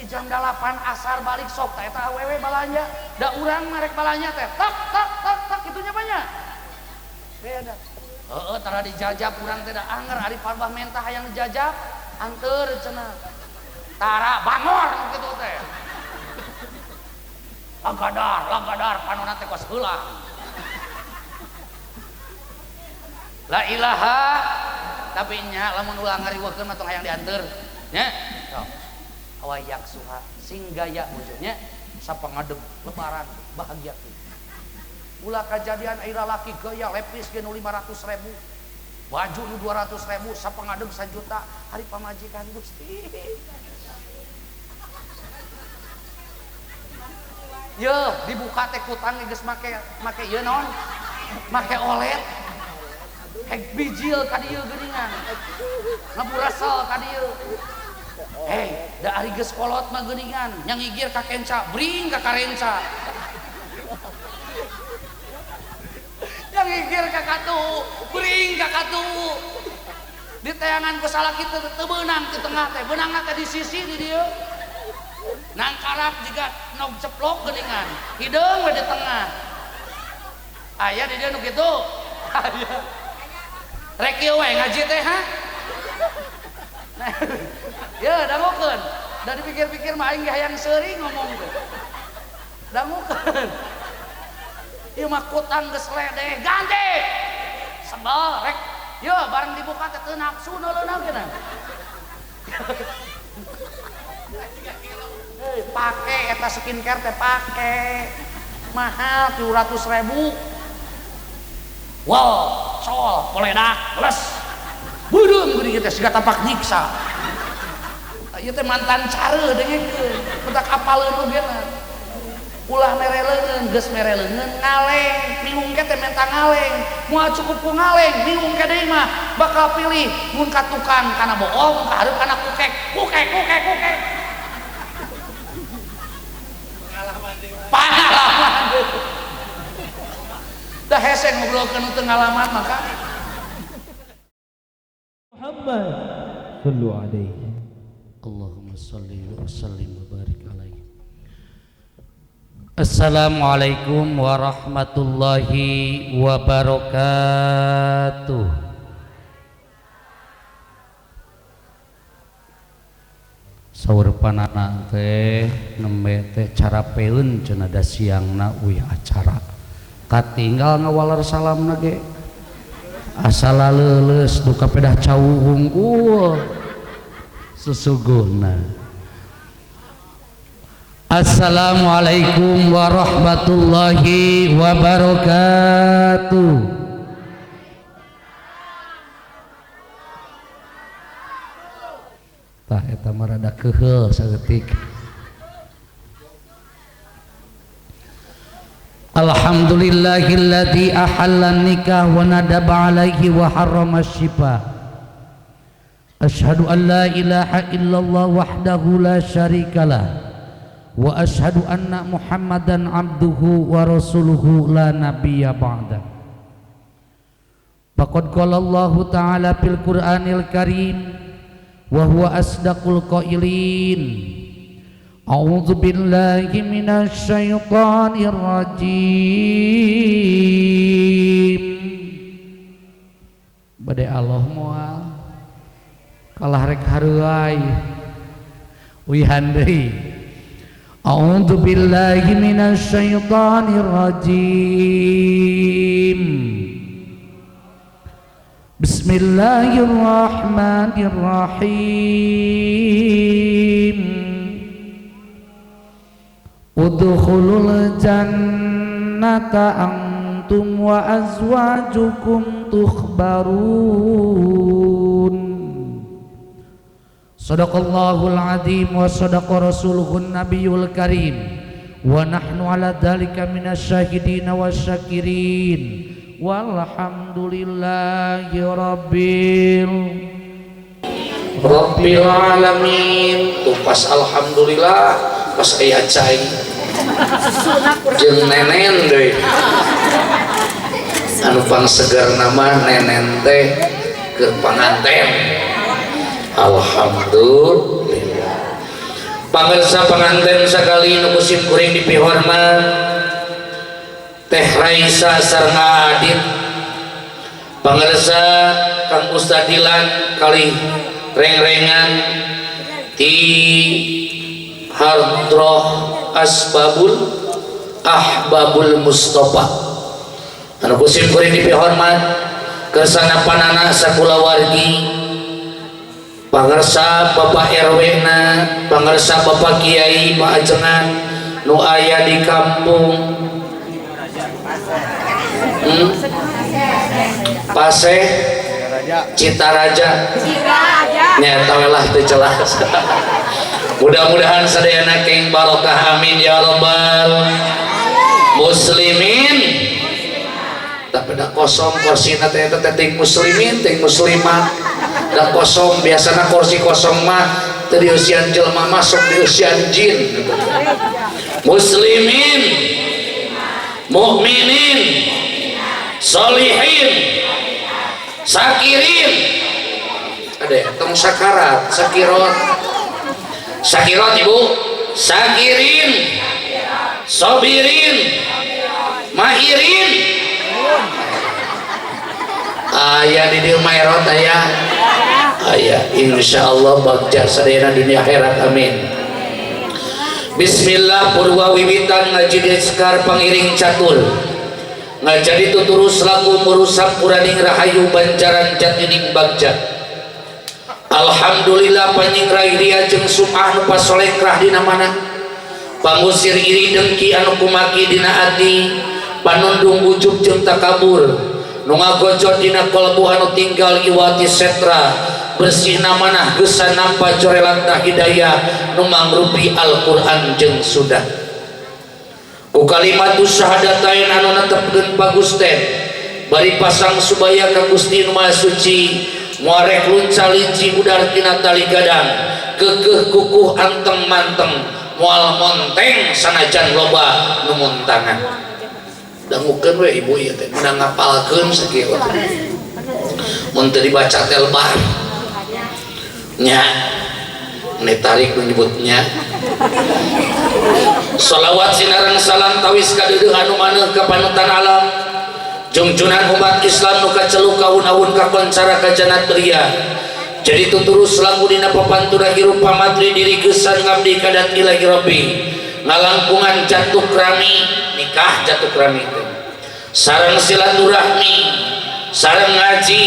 Di jam 8 asar balik sok teh eta awewe balanja. Da urang mah rek balanja teh tak tak tak tak kitunya banyak. Beda. Heeh, tara dijajab urang teh da anger ari parbah mentah hayang dijajab anteur cenah. Tara bangor kitu teh. Lagadar, lagadar panona teh kos heulang. La ilaha tapi nya lamun ulah ngariweukeun mah tong hayang dianteur nya. Sok. Awayak suha sing gaya bojone sapangadeg lebaran bahagia teh. Ulah kajadian ai lalaki gaya lepis ge nu 500.000. Baju nu 200.000 sapangadeg 1 juta hari pamajikan Gusti. Yeuh dibuka teh kutang geus make make ieu naon? Make OLED. Hek bijil ka dieu geuningan. Ngaburasel ka dieu. Hei, da ari geus kolot mah geuningan, nya ngigir ka kenca, bring ka karenca. Nya ngigir ka katu, bring ka katu. Di teangan ku salaki teu beunang di tengah teh, beunangna teh di sisi di dieu. Nangkarap jiga nog ceplok geuningan, hideung we di tengah. Aya di dieu nu kitu. Aya. Rek ieu we ngaji teh ha? Ya dangukeun. Da dipikir-pikir mah aing ge hayang seuri ngomong teh. Dangukeun. Ieu mah kutang geus ledeh, ganti. Sebel rek. Yeuh bareng dibuka teh teu nafsu neuleuna geuna. Hei, pake eta skincare teh pake. Mahal 300.000. Wow, col, poledak, les. Beureum geuning teh siga tapak nyiksa. Ieu teh mantan care dengekeun, petak apaleun oge na. Ulah mere leungeun, geus mere leungeun ngaleng, bingung ke teh menta ngaleng. Moal cukup ku ngaleng, bingung ke deui mah bakal pilih mun ka tukang kana bohong, ka hareup kana kukek, kukek kukek kukek. Pengalaman deui. Pengalaman deui. Dah hese ngobrolkeun nu teu ngalaman maka Muhammad sallu alaihi. Allahumma salli wa sallim wa barik alaihi. Assalamualaikum warahmatullahi wabarakatuh. Saur panana teh nembe teh carapeun cenah da siangna uih acara. Katinggal ngawaler salamna ge. Asal leuleus duka pedah cau hungkul. Susuguhna. Assalamualaikum warahmatullahi wabarakatuh. Tah eta mah rada keuheul saeutik. Alhamdulillahilladzi ahalla nikah wa nadaba alaihi wa harrama syifa. Asyhadu an la ilaha illallah wahdahu la syarikalah wa asyhadu anna Muhammadan abduhu wa rasuluhu la nabiyya ba'da. Faqad qala Allahu ta'ala fil Qur'anil Karim wa huwa asdaqul qailin. A'udzu billahi minasy syaithanir rajim. Bade Allah moal kalah rek haruai uihan deui. A'udzu billahi minasy syaithanir rajim. Bismillahirrahmanirrahim. Udkhulul jannata antum wa azwajukum tukhbarun. Sadaqallahul azim wa sadaqa rasuluhun nabiyul karim. Wa nahnu ala dzalika minasyahidin wasyakirin. Walhamdulillahi rabbil alamin. Tuh pas alhamdulillah pas aya cai jeung nenen deui anu pangsegar nama nenen teh keur panganten. Alhamdulillah. Pangersa panganten sakali nu ku sim kuring dipihormat Teh Raisa sareng Adit. Pangersa Kang Ustad Dilan kali reng-rengan ti Hardroh Asbabul Ahbabul Mustafa anu ku sim kuring dipihormat kersana panana sakulawargi, pangersa Bapak RW na, pangersa Bapak Kiai Pak Ajengan nu aya di kampung Paseh Citaraja nyata lah teu jelas. Mudah-mudahan sadayana keng barokah, amin ya robbal muslimin. Tapi dah kosong kursi teh eta teh ting muslimin ting muslimat dah kosong. Biasana kursi kosong mah teu dieusian jelema, masuk dieusian jin. Muslimin, mukminin, solihin, sakirin, ada ya tong sakarat, sakirot, sakirot ibu, sakirin, sobirin, mahirin. Aya di dieu maerot aya, aya. Insyaallah bagja sadayana dunia akhirat, amin. Bismillah. Purwa wiwitan ngaji disekar pangiring catur ngajadi tuturus lagu merusak puraning rahayu banjaran jatining bagja. Alhamdulillah panjing rai ria jeung sum'ah nu pasolengkrah dina mana pangusir iri dengki anu kumaki dina ati, panundung ujub jeung takabur nu ngagojot dina kolbu anu tinggal iwati setra bersih manah gesan nampa corelatna hidayah nu mangrupi Al-Qur'an jeung sudah ku kalimatus syahadatain anu netepkeun pagusten bari pasang subaya ka Gusti nu Maha Suci, muarek lunca linci udar tina tali gadang, kekeh kukuh anteng manteng moal monteng sanajan loba nu muntangan. Dangukeun we ibu ieu teh menang ngapalkeun sakieu mun teu dibaca teh lebar nya ini tarik menyebutnya. Salawat sinareng salam tawis kadeudeuh anu maneuh ka panutan alam jungjunan umat Islam nu kaceluk kaun-aun kakoncara kajanat beria jadi tuturus lagu dina papantura hirup pamatri diri gesan ngabdi kadat ilahi rabbi ngalangkungan jatuh krami nikah jatuh krami teh sareng silaturahmi sareng ngaji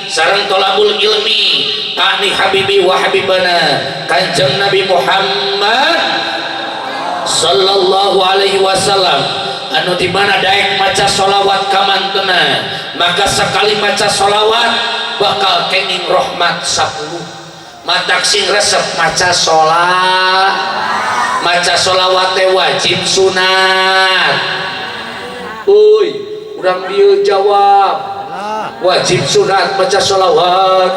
sareng tolabul ilmi ani habibi wa habibana Kanjeng Nabi Muhammad sallallahu alaihi wasallam anu di mana daek maca sholawat kamantena maka sekali maca sholawat bakal kenging rahmat 10. Matak sing resep maca sholat, maca sholawat teh wajib sunat. Uy, urang dieu jawab, wajib sunat maca sholawat?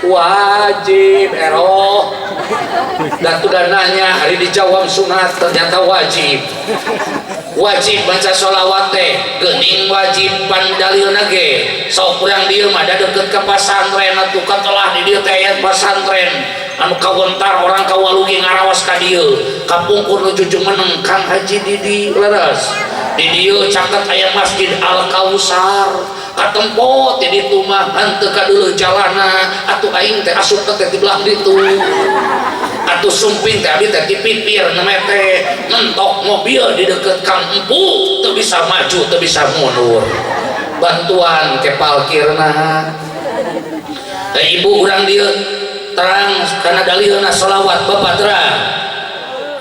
Wajib. Eroh dan udah nanya hari dijawab sunat ternyata wajib. Wajib baca sholawat teh geuning wajib pandalilna ge sok urang dieu mah da deket ke pasantren atuh katelah di dieu teh aya pasantren anu kawentar orang kawalugi ngarawas ka dieu kapungkur nu jujumeneng Kang Haji Didi. Leres di dieu caket aya Masjid Al Kausar, katempo teh ditu mah henteu kadeuleuh jalana atuh aing teh asup teh di belah ditu atuh sumping teh abdi teh di pipir namanya teh mentok mobil di deket Kang Empu teu bisa maju teu bisa mundur, bantuan ke parkirna. Ibu urang dieu terang karena dalilna sholawat? Bapak terang?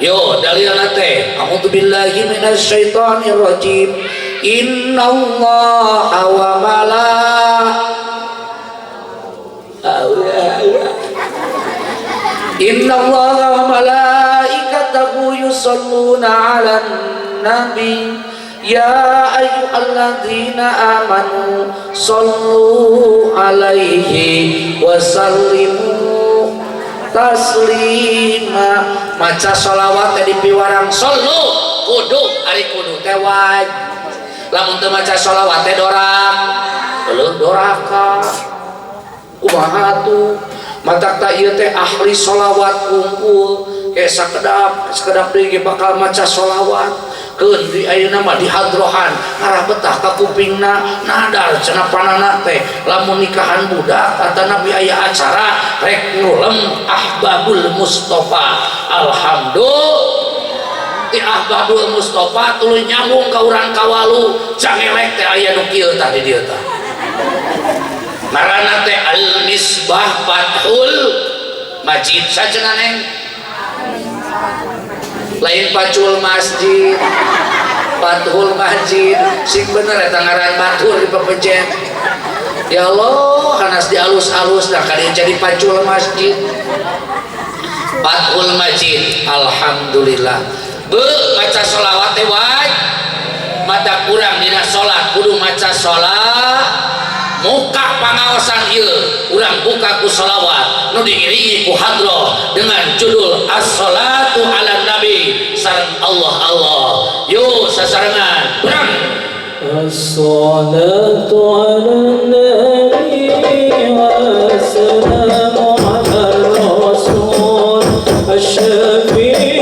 Yo dalilna teh a'udzubillahi minasyaitonirrajim, innallaha wa malaikatahu, innallaha wa malaikatahu yusholluna 'alan nabi ya ayyuhalladzina amanu shollu alaihi wa sallimu taslima. Maca sholawat teh dipiwarang shollu kudu, ari kudu teh wajib. Lamun teu maca sholawat teh dorak leuh doraka kumaha atuh. Matak tak ieu teh ahli sholawat kumpul. Sakedap sakedap deui bakal maca sholawat keun di ayeuna mah di hadrohan ngarah betah ka kupingna nadar cenah panana teh lamun nikahan budak atanapi aya acara rek ngulem Ahbabul Mustafa. Alhamdulillah ti Ahbabul Mustafa tuluy nyambung ka urang Kawalu cangelek teh aya nu kieu tah di dieu tah ngaranna teh Al Misbah Fathul Majid sacenah neng lain pacul masjid Fathul Majid sing bener eta ngaran batur di pepejen. Ya Allah hanas di alus-alus dah kali jadi pacul masjid Fathul Majid. Alhamdulillah be maca sholawat teh wae mata kurang dina salat kudu maca salat muka pangaosan ieu urang buka ku sholawat nu diiringi ku hadroh dengan judul As-Sholatu ala Nabi sareng Allah Allah. Yuk sasarengan urang As-salatu ala nabi wassalamu ala rasul asy-syafi'i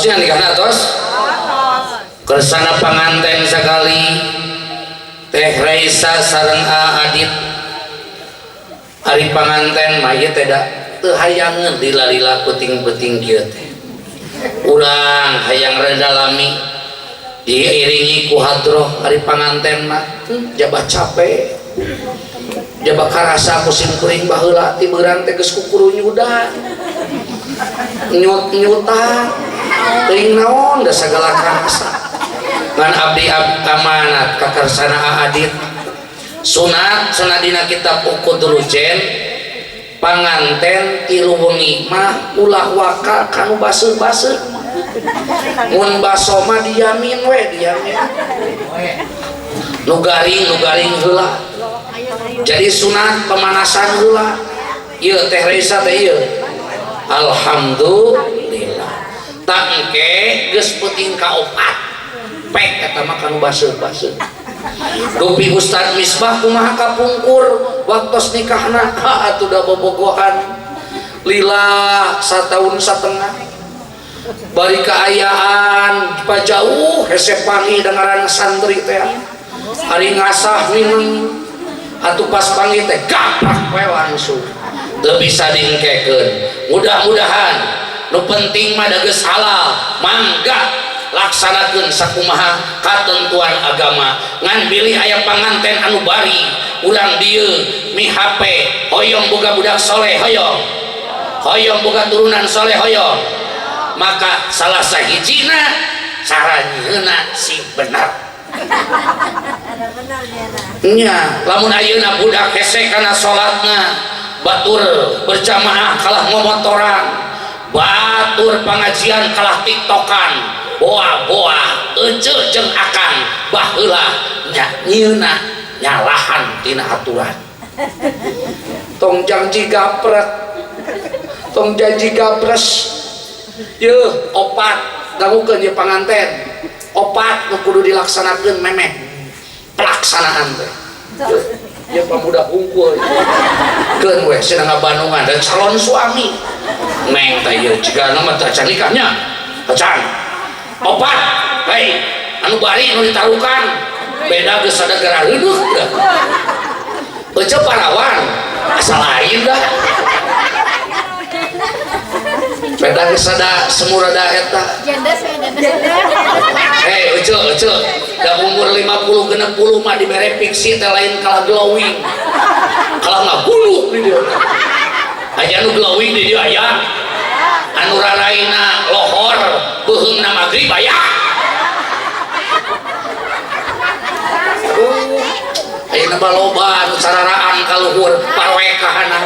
Atosnya nikahna atos? Kersana panganten sekali Teh Raisa sareng Adit. Ari panganten mah ieu teh da teu hayangeun lila-lila peuting-peuting kieu teh. Urang hayang rada lami diiringi ku hadroh. Ari panganten mah jabah capek, jabah karasa ku sim kuring baheula ti beurang teh geus kukurunyudan nyut-nyutan teuing naon da sagala karasa. Ngan abdi amanat ka kersana Adit, sunat cenah dina kitab Uqud Rujen, panganten 3 wengi mah ulah waka kanu baseuh-baseuh. Mun baso mah diamin we, diamin nu garing, nu garing heula. Jadi sunat pemanasan heula. Ieu Teh Reza teh ieu, alhamdulillah. Tak engke geus peuting kaopat pek eta mah kanu baseuh-baseuh. Dupi Ustad Misbah kumaha kapungkur waktos nikahna, atuh da bobogohan lila sataun satengah, bari kaayaan pajauh hese panggih dengaran santri teh. Ari ngasah mineng atuh, pas panggih teh gaprak we langsung, teu bisa diengkekeun. Mudah-mudahan nu penting mah da geus halal, mangga laksanakeun sakumaha katentuan agama. Ngan bilih aya panganten anu bari urang dieu mihape hoyong boga budak soleh, hoyong hoyong boga turunan soleh, hoyong, maka salah sahijina cara nyieunna sing bener nya. Lamun ayeuna budak hese kana salatna, batur berjamaah kalah ngomotoran, batur pengajian kalah tiktokan, boa-boa ece jeung akang baheula nya nyieunna nyalahan tina aturan. Tong janji gaprek, tong janji gabres. Yeuh, opat dangukeun ieu panganten, opat nu kudu dilaksanakeun memeh pelaksanaan teh. Yeuh, ieu pemuda hungkul keun we cenah ngabandungan dan calon suami neng teh ieu jigana mah teh acan nikahnya acan. Opat hei anu bari nu ditarukan beda geus ada geura reuneuh dah. Ece parawan asal lain dah, beda geus ada semurada eta. Janda saya, janda. Hei ece, ece da umur 50 60 mah dibere fiksi teh lain kalah glowing, kalah ngabunuh di dieu. Aya nu glowing di dieu, aya anu raraina lohor beuheungna magrib aya. Ayeuna mah loba anu cararaan ka luhur parwekahana.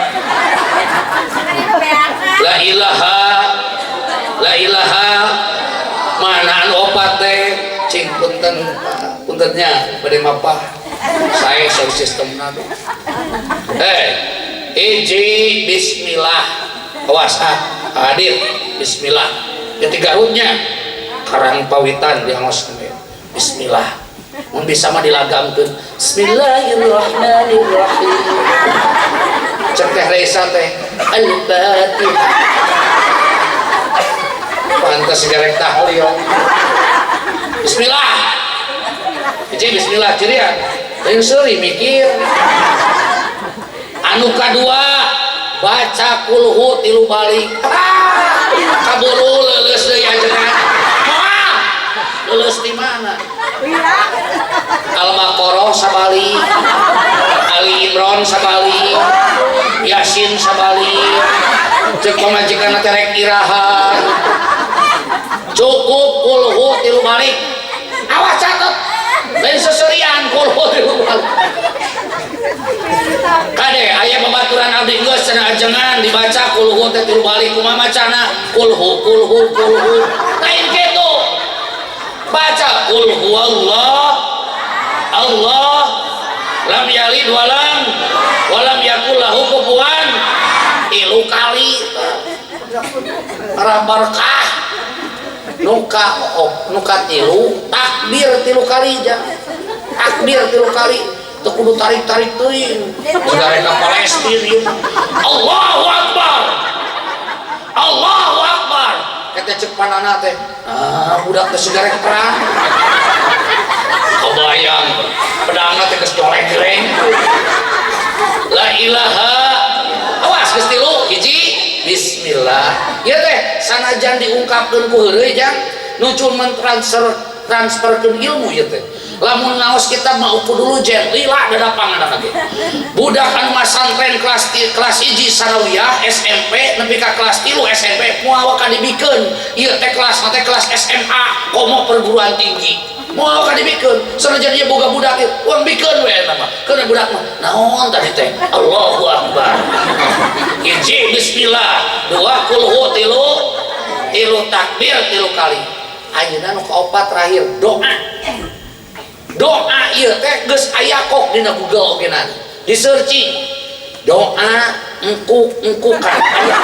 La ilaha, la ilaha. Mana anu opat teh? Cing punten, puntennya bade mapah saya sound systemna. Hiji bismillah, awas ah hadir bismillah. Yang tiga garutnya karang pawitan di angos bismillah. Mun bisa mah dilagamkeun bismillahirrahmanirrahim. Cek Teh Reza teh al-Fatihah. Pantes garek tahlil. Bismillah. Hiji bismillah cirian. Lain seuri mikir. Anu kadua baca kulhu 3 balik. Kaburu leuleus deui ajengan. Moal. Leuleus di mana? Al-Baqarah sabali, Ali Imran sabali, Yasin sabali. Cek pamajikan teh rek iraha. Cukup kulhu 3 balik. Awas catet. Lain seserian kulhu 3 balik. Kade aya babaturan abdi geus cenah ajengan dibaca kulhu teh 3 balik, kumaha macana? Kulhu kulhu kulhu. Lain kitu. Baca kul huwallah Allah lam yalid walam walam yakul lahu kufuwan. 3 kali arah berkah. Nuka nuka 3 takbir 3 kali ja. Takbir 3 kali teu kudu tarik-tarik teuing. Negara ka Palestina ieu. Allahu Akbar. Allahu Akbar. Eta cek panana teh. Ah, budak teh siga rek perang. Kebayang pedangna teh geus joleng-joleng. La ilaha. Awas geus tilu, hiji bismillah. Ieu teh sanajan diungkapkeun ku heureuy jang nu cuman transferkeun ilmu ieu teh. Lamun ngaos kitab mah ukur dulu jen lila dadapangan lagi. Budak anu masantren kelas kelas 1 sanawiyah SMP nepi ka kelas 3 SMP moal ka dibikeun. Ieu teh kelas teh kelas SMA komo perguruan tinggi. Moal ka dibikeun. Sanajan ieu boga budak ieu, uang bikeun we eta mah. Keuna budak mah naon tadi teh? Allahu Akbar. Hiji bismillah, dua kulhu, tilu tilu takbir tilu kali. Ayeuna nu kaopat terakhir doa. Doa ieu teh geus aya kok dina Google oge na. Di searching doa engkuk-engkukan aya.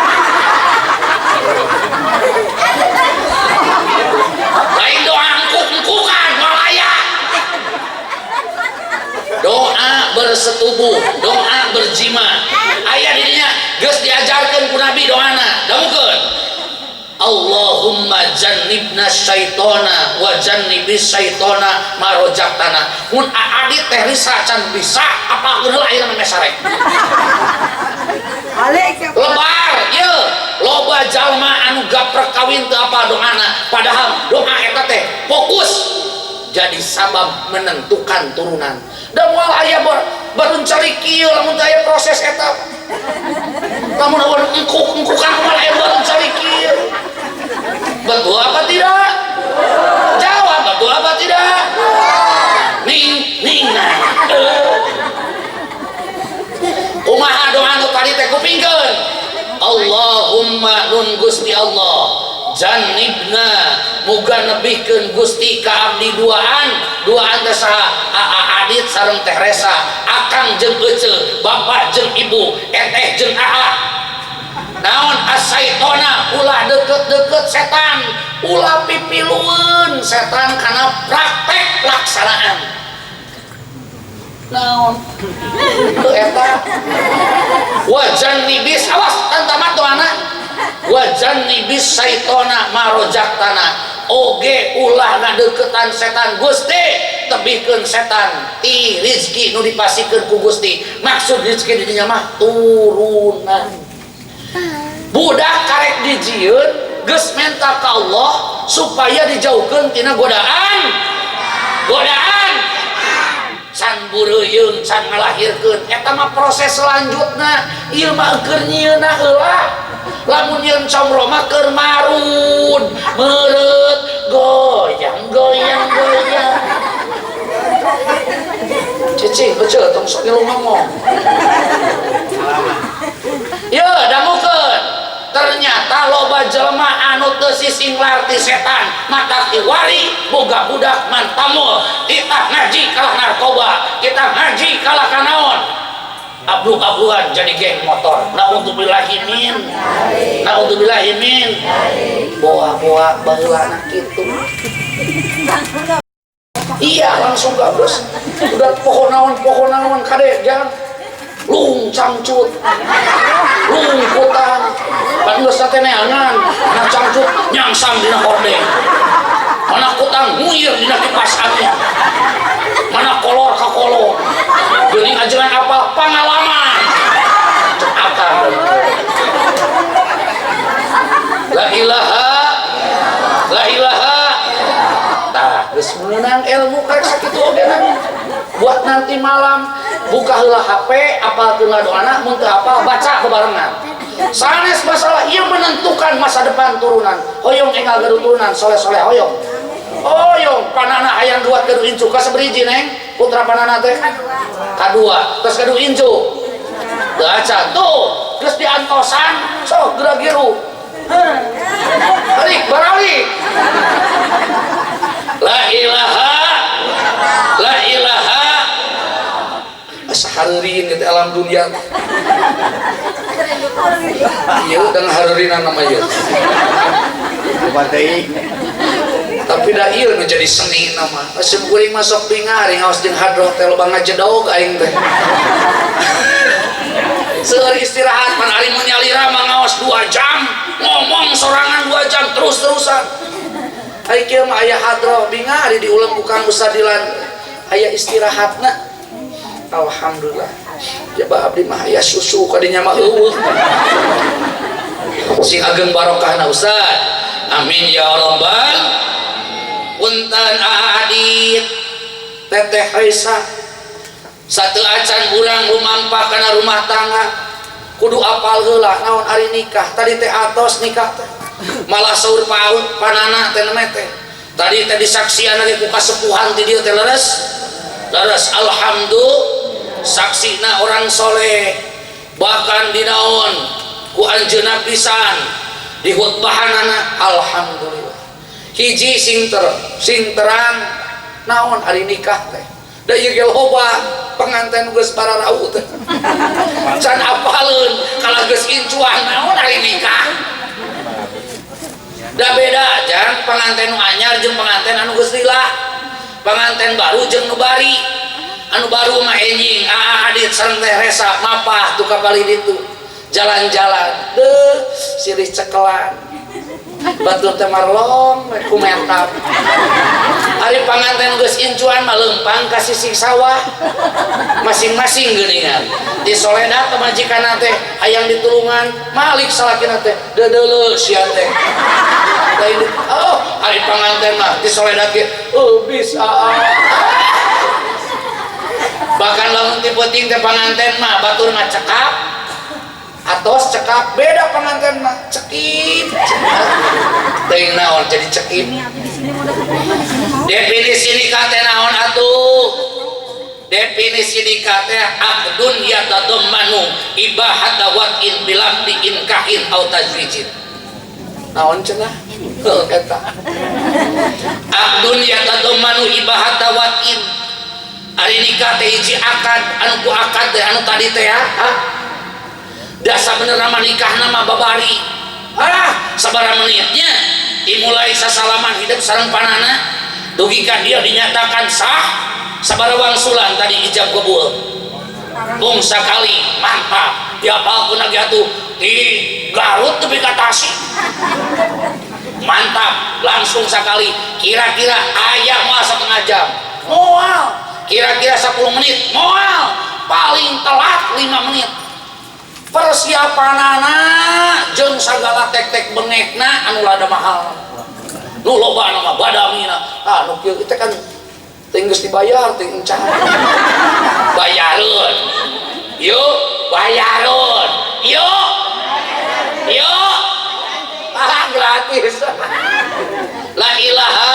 Lain doa engkuk-engkukan malaya. Doa bersetubuh, doa berjima. Aya di dinya geus diajarkeun ku Nabi doana. Dangukeun. Allahumma jannibna syaitona wa jannibis syaitona ma rojaktana. Mun Adit teh Risa can bisa apa heula ayeuna mah mesarek. Lebar ieu loba jalma anu gaprek kawin teu apa doana, padahal doa eta teh fokus jadi sabab menentukan turunan. Da moal aya baru cari kieu lamun teu aya proses eta. Lamun eueun engkuk-engkukan moal aya baru cari kieu. Betul apa tidak? Jawab, betul apa tidak? Ning ning. Kumaha doa nu tadi teh kupingkeun? Allahumma nun Gusti Allah jannibna muga nebihkeun Gusti ka abdi duaan, duaan teh saha? Aa Adit sareng teh Resa, akang jeung ece, bapak jeung ibu, eteh jeung aa. Naon asaitona ulah deket-deket setan, ulah pipilueun setan kana praktek pelaksanaan. Naon teu eta wajan nibis, awas kan tamat doana. Wajan nibis saitona marojaktana oge ulah ngadeukeutan setan Gusti, tebihkeun setan ti rizki nu dipasikeun ku Gusti. Maksud rizki di dinya mah turunan. Budak karek dijieun geus menta ka Allah supaya dijauhkeun tina godaan. Godaan can bureuyeung can ngalahirkeun eta mah proses selanjutna. Ieu mah keur nyieunna heula. Lamun nyieun comro mah keur marun meureut goyang goyang goyang. Cicing beuceut tong sok ngilu ngomong. Ye dangukeun. Ternyata loba jelema anu teu sisinglar ti setan, mata kiwari boga budak mantamul, kita ngaji kalah narkoba, kita ngaji kalah kanaon, abluk-abluan jadi geng motor. Naudzubillahi min, naudzubillahi min. Boa-boa baheulana kitu. Iya langsung gabres. Udah pokok naon kade jangan lung cangcut, lung kutang, pan geus teh neangan, mana cangcut nyangsang dina hordeng, mana kutang nguir dina kipas angin, mana kolor ka kolor, geuning ajengan apa pengalaman, cek akang. La ilaha, la ilaha. Tah geus meunang ilmu karek sakitu oge nang. Buat nanti malam buka heula HP, apalkeun doana, mun teu apal baca bebarengan. Sanes masalah ieu menentukan masa depan turunan. Hoyong enggal gaduh turunan soleh-soleh hoyong. Hoyong panana hayang duat gaduh incu ka saberiji neng putra panana teh kadua terus gaduh incu. Teu acan tuh geus diantosan sok geura-geru. Balik baralik. La ilaha, la ilaha. Asa hareurin gitu alam dunia. Iya dengan hareurinan nama ieu. Tapi da ieu nu jadi seni nama. Asup kuring masuk bingah ari ngaos jeung hadroh teh loba ngajedog aing teh. Seueur istirahat pan ari mun nyalira mah ngaos 2 jam, ngomong sorangan 2 jam terus-terusan. Ari kieu mah aya hadroh bingah ari diulem ku Kang Ustadilan aya istirahatna. Alhamdulillah. Jaba abdi mah aya susu kadinya mah eueuh. Sing ageng barokahna Ustad. Amin ya rabbal. Punten Adit Teteh Raisa satu acan urang lumampah kana rumah tangga kudu apal heula naon ari nikah. Tadi teh atos nikah teh malah saur paut panana teh neme teh tadi teh disaksian lagi ku kasepuhan ti dieu teh leres leres alhamdulillah saksina orang soleh bahkan dinaon ku anjeunna pisan di khutbahanana alhamdulillah. Hiji sing sing terang naon ari nikah teh da ieu ge loba pengantin geus bararau teh can apaleun kalah geus incuan naon ari nikah. Da beda jang pengantin nu anyar jeung pengantin anu geus lila, pengantin baru jeung nu bari. Anu baru mah enjing aa Adit sareng Teh Resa mapah tuh ka palih ditu jalan-jalan deuh silih cekelan batur teh marlong we ku metap. Ari panganten geus incuan mah leumpang ka sisih sawah masing-masing geuningan. Di soledat pamajikanna teh hayang ditulungan malik salakina teh dedeuleu sia teh. Lain oh ari panganten mah di soledat ge oh bisa. Bahkan lamun ti peuting teh panganten mah batur mah cekap atos cekap beda panganten mah cekip teuing naon jadi cekip. Definisi nikah teh naon atuh? Definisi nikah teh aqdun yatadammanu ibahata wat'in bilafdi inkahin au tazwijin. Naon cenah? Heuh eta. Aqdun yatadammanu ibahata wat'in. Ari nikah teh hiji akad anu ku akad teh anu tadi teh ha? Da sabenerna mah nikahna mah babari. Ah, sabaraha menitnya dimulai sasalaman hidup sareng panana dugi ka dia dinyatakan sah sabaraha wangsulan tadi ijab kabul. Mung sakali mantap diapalkeun lagi atuh di Garut tepi ka Tasik. Mantap langsung sakali kira-kira aya moal setengah jam moal kira-kira 10 menit moal paling telat 5 menit. Persiapanana jeung sagala tek-tek bengekna anu lada mahal nu loba mah badamina ah nu kieu teh kan teh geus dibayar teh encan bayareun yuk bayareun yuk yuk ah gratis la ilaha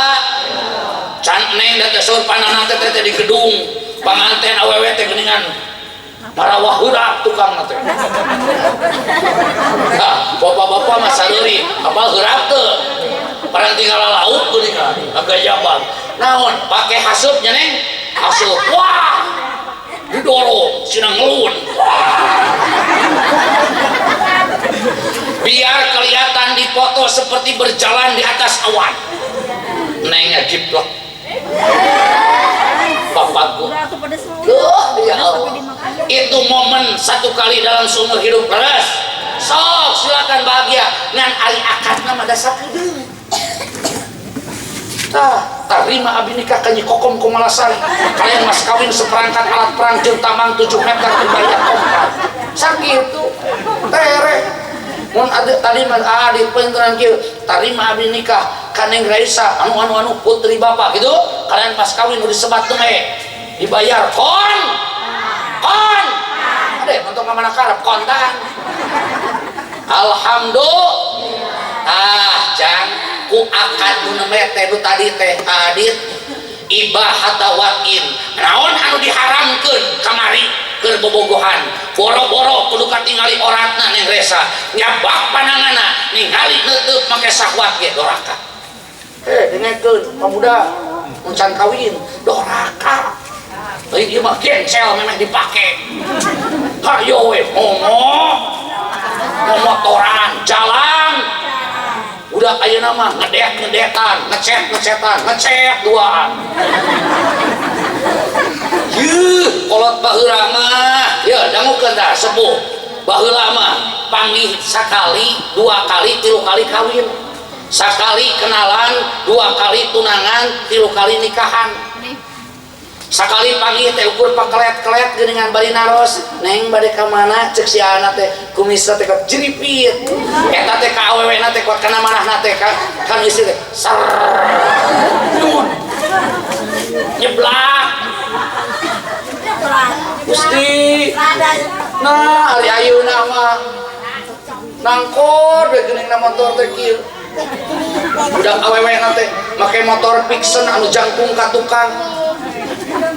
can neng da teh saur panana teh teh di gedung panganten awewe teh geuningan marawah heurap tukang teh. Nah, bapak-bapak mah sareuri apa heurap teu parang tinggal lauk geuningan agak jabang naon pake haseup nya neng haseup wah didorong sina ngelun biar kelihatan di foto seperti berjalan di atas awan. Nengnya jiplak bapakku. Duh, ya Allah. Itu momen satu kali dalam seumur hidup leres. Sok silakan bahagia ngan ari akadna mah dasar kudu. Tah, tarima abi nikah ka Nyi Kokom Kumalasari. Kalian mas kawin seperangkat alat perang jeung tamang 7 meter dibayar kompak. Sakitu tere. Mun ada tadi mah adi penteran kieu, tarima abi nikah ka Neng Raisa anu anu anu putri bapak gitu. Kalian mas kawin udah disebat teh dibayar kon. Kon. Ade untuk ka mana karep kontan. Alhamdulillah. Ah, jang ku akad nu neme teh nu tadi teh adit ibahata watin. Naon anu diharamkeun kamari keur bobogohan boro-boro kudu katingali oratna Neng Resa nyabak pananganna ningali neuteuk make sahwat ge doraka. Dengekeun pamuda mun can kawin doraka. Euy ieu mah gencel memeh dipake. Hayo we ngomong momotoran jalan udah ayeuna mah ngedet-ngedetan ngecet-ngecetan ngecet duaan. Yeuh kolot baheula mah yeuh dangukeun tah sepuh baheula mah panggih sakali dua kali tilu kali kawin. Sakali kenalan, 2 kali tunangan, 3 kali nikahan. Sakali panggih teh ukur pakelet-kelet geuningan bari naros, neng bade ka mana cek si ana teh kumisna teh jeripit. Eta teh ka awewena teh kuat kana manahna teh ka istri teh ser. Nyeblak. Gusti. Nah, ari ayeuna mah nangkor we geuning na motor teh kieu. Budak awewena teh make motor Vixen anu jangkung ka tukang.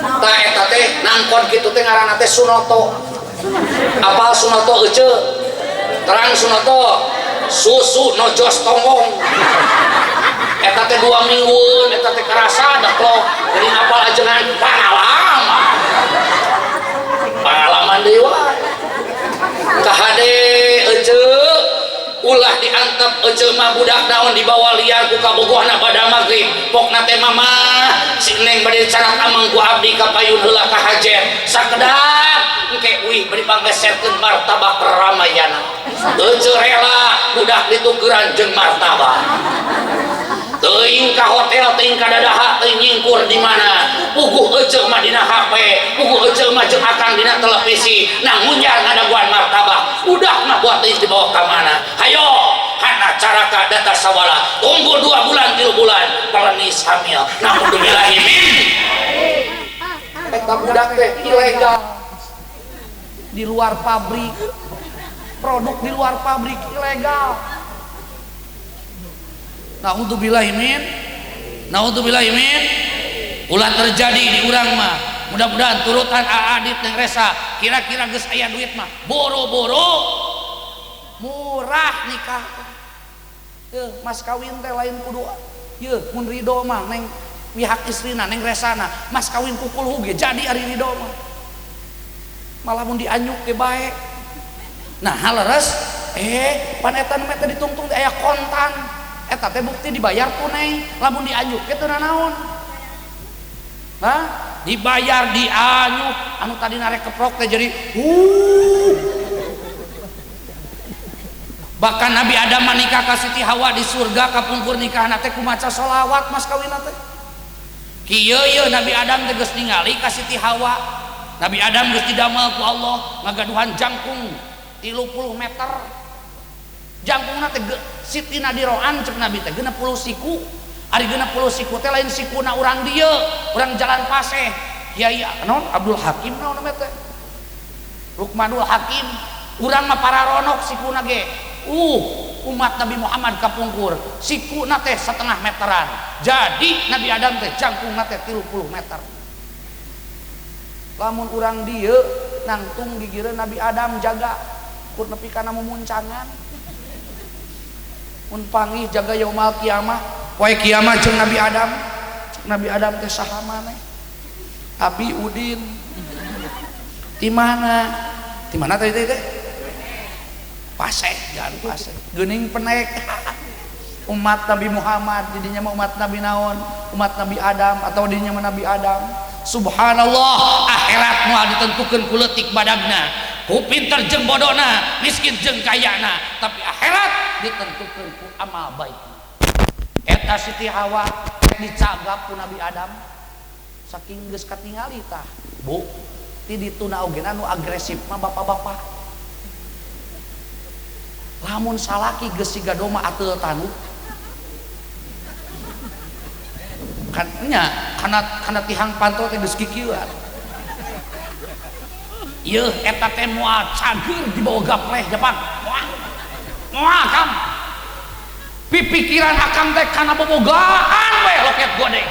Tah eta teh nangkon kitu teh ngaranna teh Sunoto. Apal Sunoto ece? Terang Sunoto. Susu nojos tonggong. Eta teh 2 minggueun eta teh karasa deklok. Jadi apal ajengan pangalaman. Pangalaman deui wae. Kahade ece ulah diantep ece mah budak naon dibawa liar ku kabogohna pada magrib pokna teh mama si neng bade carak amang ku abdi ka payun heula ka hajet sakedap engke uih bari panggeserkeun martabak Ramayana ece rela budak ditukeran jeung martabak teuing ka hotel teuing ka dadaha teuing nyingkur di mana puguh ece mah dina HP puguh ece mah jeung akang dina televisi nang munjar ngadaguan martabak budak mah buat teuing dibawa ka mana hayo hana caraka data sawala tunggu 2 bulan 3 bulan pelenis hamil naudzubillahi min eta budak teh ilegal di luar pabrik produk di luar pabrik ilegal. Naudzubillahi min, naudzubillahi min, ulah terjadi di urang mah. Mudah-mudahan turutan Adit jeung Resa kira-kira geus aya duit mah boro-boro murah nikah. Yeuh, mas kawin teh lain kudu yeuh mun ridho mah neng pihak istrina neng Resana mas kawin kukul ge jadi ari ridho mah. Malah mun dianyuk ge bae. Nah, leres pan eta nu teh ditungtung teh aya kontan. Eta teh bukti dibayar tunai lamun dianyuk ge teu nanaon. Hah? Dibayar dianyuk anu tadi narek keprok teh jadi Bahkan Nabi Adam menikah ka Siti Hawa di surga kapungkur nikahna teh kumaca sholawat mas kawinna teh. Kieu yeuh Nabi Adam teh geus ningali ka Siti Hawa. Nabi Adam geus didamel ku Allah ngagaduhan jangkung 30 meter. Jangkungna teh Siti Nadiroan cek Nabi teh 60 siku. Ari 60 siku teh lain sikuna urang dieu, urang jalan Paseh. Kiai naon Abdul Hakim naon namanya teh? Lukmanul Hakim. Urang mah pararonok sikuna ge. Umat Nabi Muhammad kapungkur sikuna teh setengah meteran. Jadi Nabi Adam teh jangkungna teh 30 meter. Lamun urang dieu nangtung gigireun Nabi Adam jaga kur nepi kana mumuncangan. Mun panggih jaga yaumal kiamah, poe kiamah jeung Nabi Adam. Cek Nabi Adam teh saha maneh? Abi Udin. Di mana? Di mana tadi teh? Paseh, jangan paseh. Geuning penek. Umat Nabi Muhammad, didinya mah umat Nabi naon? Umat Nabi Adam atau didinya mah Nabi Adam. Subhanallah, akhirat moal ditentukeun ku leutik badagna, ku pinter jeung bodona, miskin jeung kayana, tapi akhirat ditentukeun ku amal baik. Eta Siti Hawa dicagap ku Nabi Adam saking geus katingali tah. Bu, ti dituna oge anu agresif mah bapak-bapak. Lamun salaki geus siga doma ateul tanu. Kan nya kana tihang pantol teh geus kikieuan. Yeuh eta teh moal cager dibawa gapleh Jepang. Moal. Moal kam. Pipikiran akang teh kana bobogaan we loket godeng.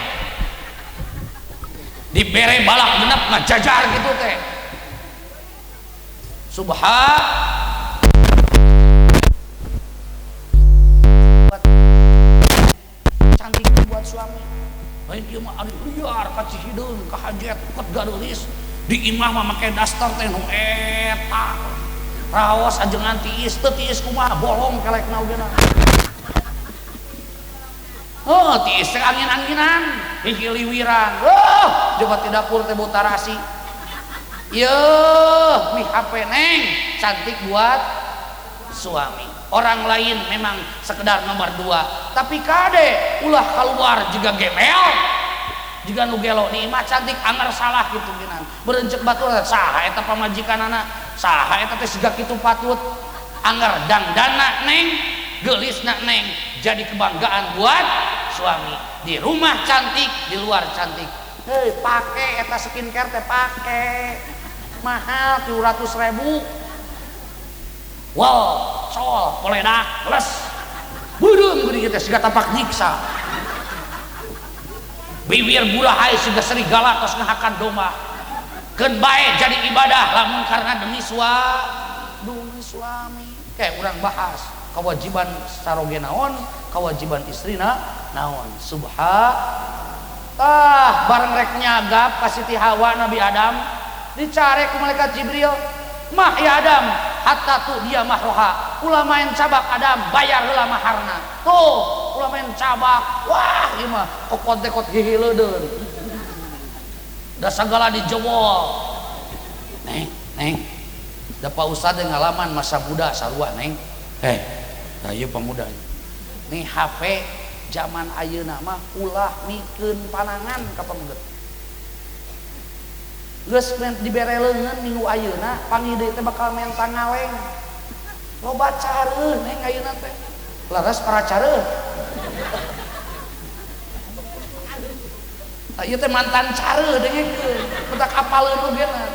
Dibere balak genep ngajajar gitu teh. Subhan cantik buat suami. Lain ieu mah ari liar ka Cihideung ka hajet ket garulis di imah mah make daster teh nu eta. Raos ajengan tiis teu tiis kumaha bolong kelekna oge na. Oh, tiis teh angin-anginan, hihiliwiran. Oh, coba di dapur teh butarasi. Yeuh, mi HP neng cantik buat suami. Orang lain memang sekedar nomor 2, tapi kade ulah keluar juga gemel jika nu gelo di imah cantik anger salah gitu geunan berencek batur saha eta pamajikanana saha eta teh siga kitu patut anger dangdana neng geulisna neng jadi kebanggaan buat suami. Di rumah cantik, di luar cantik. Hei, pake eta skincare teh pake mahal 300.000. Wow, sol, koledak, les, beureum geuning teh siga tapak nyiksa. Bibir burahay siga serigala tos ngahakan domba. Keun bae jadi ibadah lamun karena demi suami. Kayak urang bahas kewajiban saroge naon, kewajiban istrina naon. Subha tah bareng rek nyagap ka Siti Hawa Nabi Adam dicare ku malaikat Jibril. Mah ya Adam hatta tu dia mahroha ulah main cabak Adam bayar heula maharna tuh ulah main cabak wah ieu mah kokot tekot hihileudeun da sagala dijewol. Neng neng da Pak Ustad ngalaman masa muda sarua neng da ieu pemuda nih HP zaman ayeuna mah ulah mikeun panangan ka pameget geus dibere leungeun minggu ayeuna panggih deui teh bakal menta ngaleng loba careuh neng ayeuna teh laras para careuh ieu teh mantan careuh dengekeun petak apaleun ogena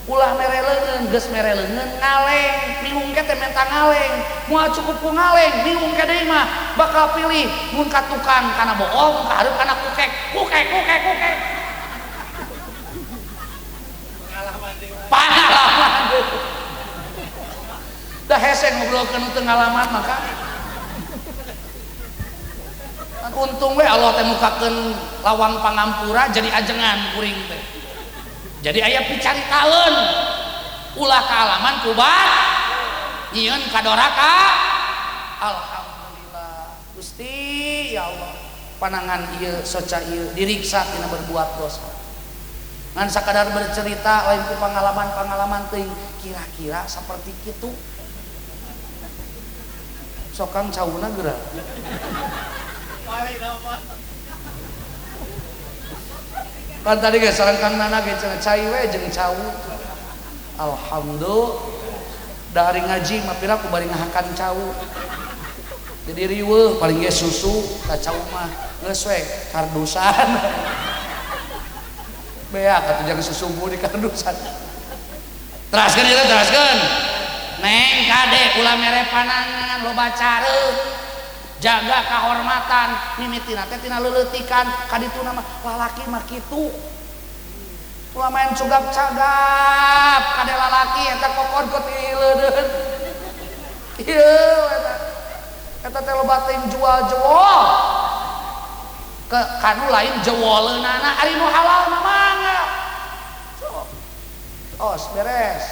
ulah mere leungeun geus mere leungeun ngaleng minggu engke teh menta ngaleng moal cukup ku ngaleng minggu engke deui mah bakal pilih mun ka tukang kana bohong ka hareup kana kukek kukek kukek kukek pengalaman. Dah hese ngobrolkeun teu ngalaman maka untung we Allah teh mukakeun lawang pangampura jadi ajengan kuring teh. Jadi aya picaritaeun ulah kaalaman kubat nyieun kadoraka. Alhamdulillah Gusti ya Allah panangan ieu soca ieu diriksa tina berbuat dosa. Ngan sakadar bercerita lain ku pengalaman-pengalaman teuing kira-kira seperti kitu. Sokang cauna geura. Kan tadi ge sareng Kang Nana ge cenah cai we jeung cau. Alhamdulillah dari ngaji mah pira ku bari ngahakan cau. Jadi riweuh paling ge susu ka cau mah geus we kardusan. Beak atuh jangan susubu di kardusan. Teraskeun ieu teraskeun. Neng kade ulah mere panangan loba careuh. Jaga kahormatan mimitina teh tina leuleutikan ka dituna mah lalaki mah kitu. Ulah main cugap-cagap kade lalaki eta kokon ku tileudeun. Ieu eta. Eta teh loba teuing jual jewol. Ke kanu lain jewoleunana ari nu halal mah mangga. Tos beres.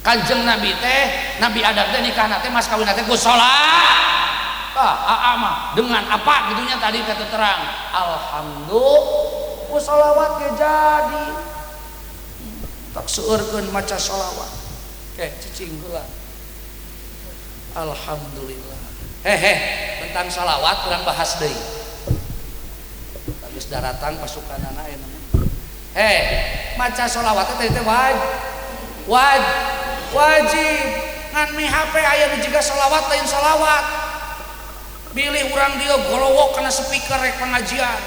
Kanjeng Nabi teh, Nabi Adam teh nikahna teh mas kawinna teh ku salat. Ah, aa mah dengan apa gitunya tadi teh terang. Alhamdulillah ku sholawat ge jadi. Tak seueurkeun maca sholawat. Oke, cicing heula. Alhamdulillah. Hehe, tentang sholawat urang bahas deui. Geus daratang pasukanana aya mah. Heh, maca sholawat teh teh wajib. Ngan mi HP aya nu jiga sholawat lain sholawat. Bilih urang dieu golowok kana speaker rek pengajian.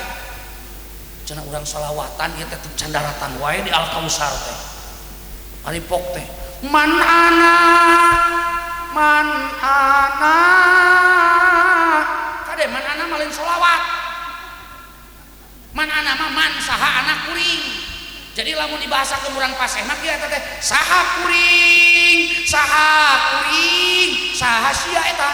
Cenah urang sholawatan ieu teh can daratang wae di Al Kausar teh. Ari pok teh man ana kade man ana mah lain sholawat. Man ana mah man saha anak kuring. Jadi lamun dibahasakeun urang paseh mah kieu eta teh saha kuring, saha kuring, saha sia eta.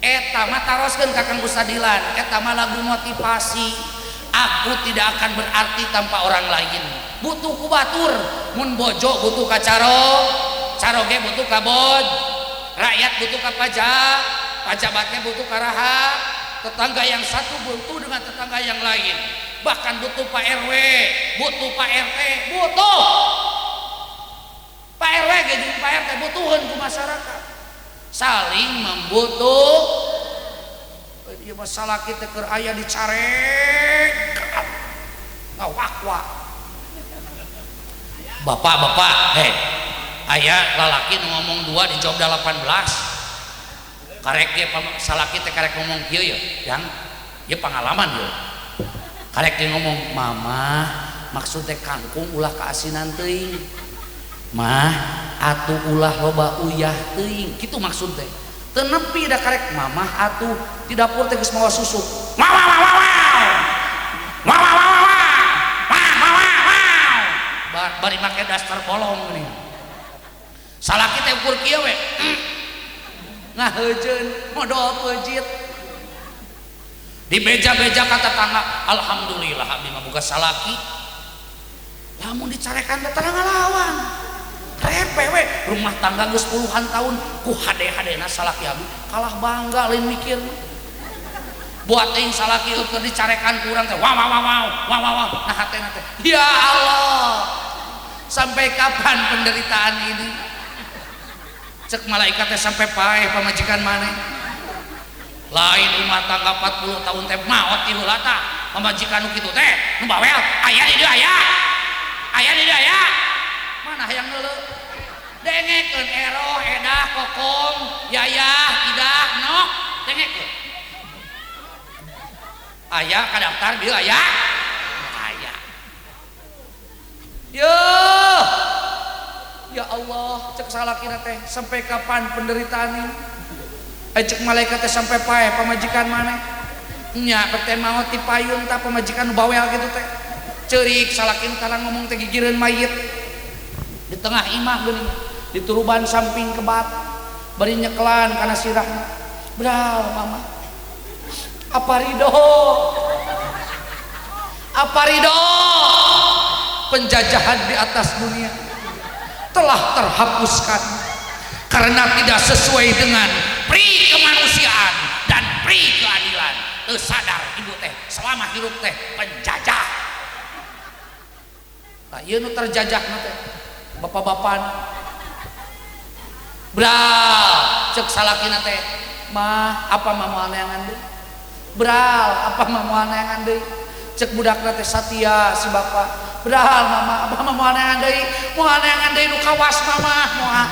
Eta mah taroskeun ka Kang Ustadilan, eta mah lagu motivasi. Aku tidak akan berarti tanpa orang lain. Butuh ku batur, mun bojo butuh ka caro, caroge butuh ka boj, rakyat butuh ka pajak, pajabatnya butuh ka raha. Tetangga yang satu butuh dengan tetangga yang lain, bahkan butuh Pak RW, butuh Pak RT, butuh. Pak RW ge jeung Pak RT butuheun ku masyarakat, saling membutuh. Ieu masalah kita keur aya dicarekan ngawak-wak. Bapak-bapak, hei, aya lalaki nu ngomong dua dijawab 18. Karek ge salaki teh karek ngomong kieu ya, yang ieu pengalaman ya. Karek dia ngomong, "Mama, maksud teh kangkung ulah keasinan teuing. Mah, atuh ulah loba uyah teuing." Kitu maksud teh. Teu nepi da karek mamah atuh di dapur teh geus mawa susu. Wah wah wah wah wah. Wah wah wah wah wah. Wah wah wah wah. Bari make daster bolong geuning. Salaki teh ukur kieu we. Ngaheujeun modol peujit. Dibeja-beja ka tetangga, alhamdulillah abdi mah boga salaki. Lamun dicarekan teh tara ngalawan. Repe we rumah tangga geus puluhan tahun ku hade-hadena salaki abdi kalah bangga lain mikir. Buat teuing salaki keur dicarekan ku urang teh wah wah wah wah wah wah wah, nah hatena teh ya Allah, sampai kapan penderitaan ini? Cek malaikat teh sampai paeh pamajikan maneh. Lain rumah tangga 40 tahun teh maot ti heula tah pamajikan nu kitu teh nu bawel aya di dieu, aya aya di dieu, aya mana hayang neuleu. Dengekeun Eroh, Edah, Kokom, Yayah, Idah, Nok, dengekeun aya kadaftar dieu, aya aya. Yo ya Allah, cek salakina teh sampai kapan penderitaan ini? Cek malaikat teh sampai paeh pamajikan maneh. Nya teh maot ti payun tah pamajikan nu bawel kitu teh. Ceurik salaki nu tara ngomong teh gigireun mayit di tengah imah geuning, dituruban samping kebat, bari nyekelan kana sirahna. Bral mama, apa ridho, apa ridho penjajahan di atas dunia telah terhapuskan karena tidak sesuai dengan pri kemanusiaan dan pri keadilan. Teu sadar ibu teh selama hidup teh penjajah. Nah, ieu nu terjajah teh bapak-bapak. Bral, cek salakina teh, "Mah, apa mah moal neangan deui? Bral, apa mah moal neangan deui?" Cek budakna teh satia si bapak. "Bral, mama, apa mah moal neangan deui? Moal neangan deui nu kawas mama moal."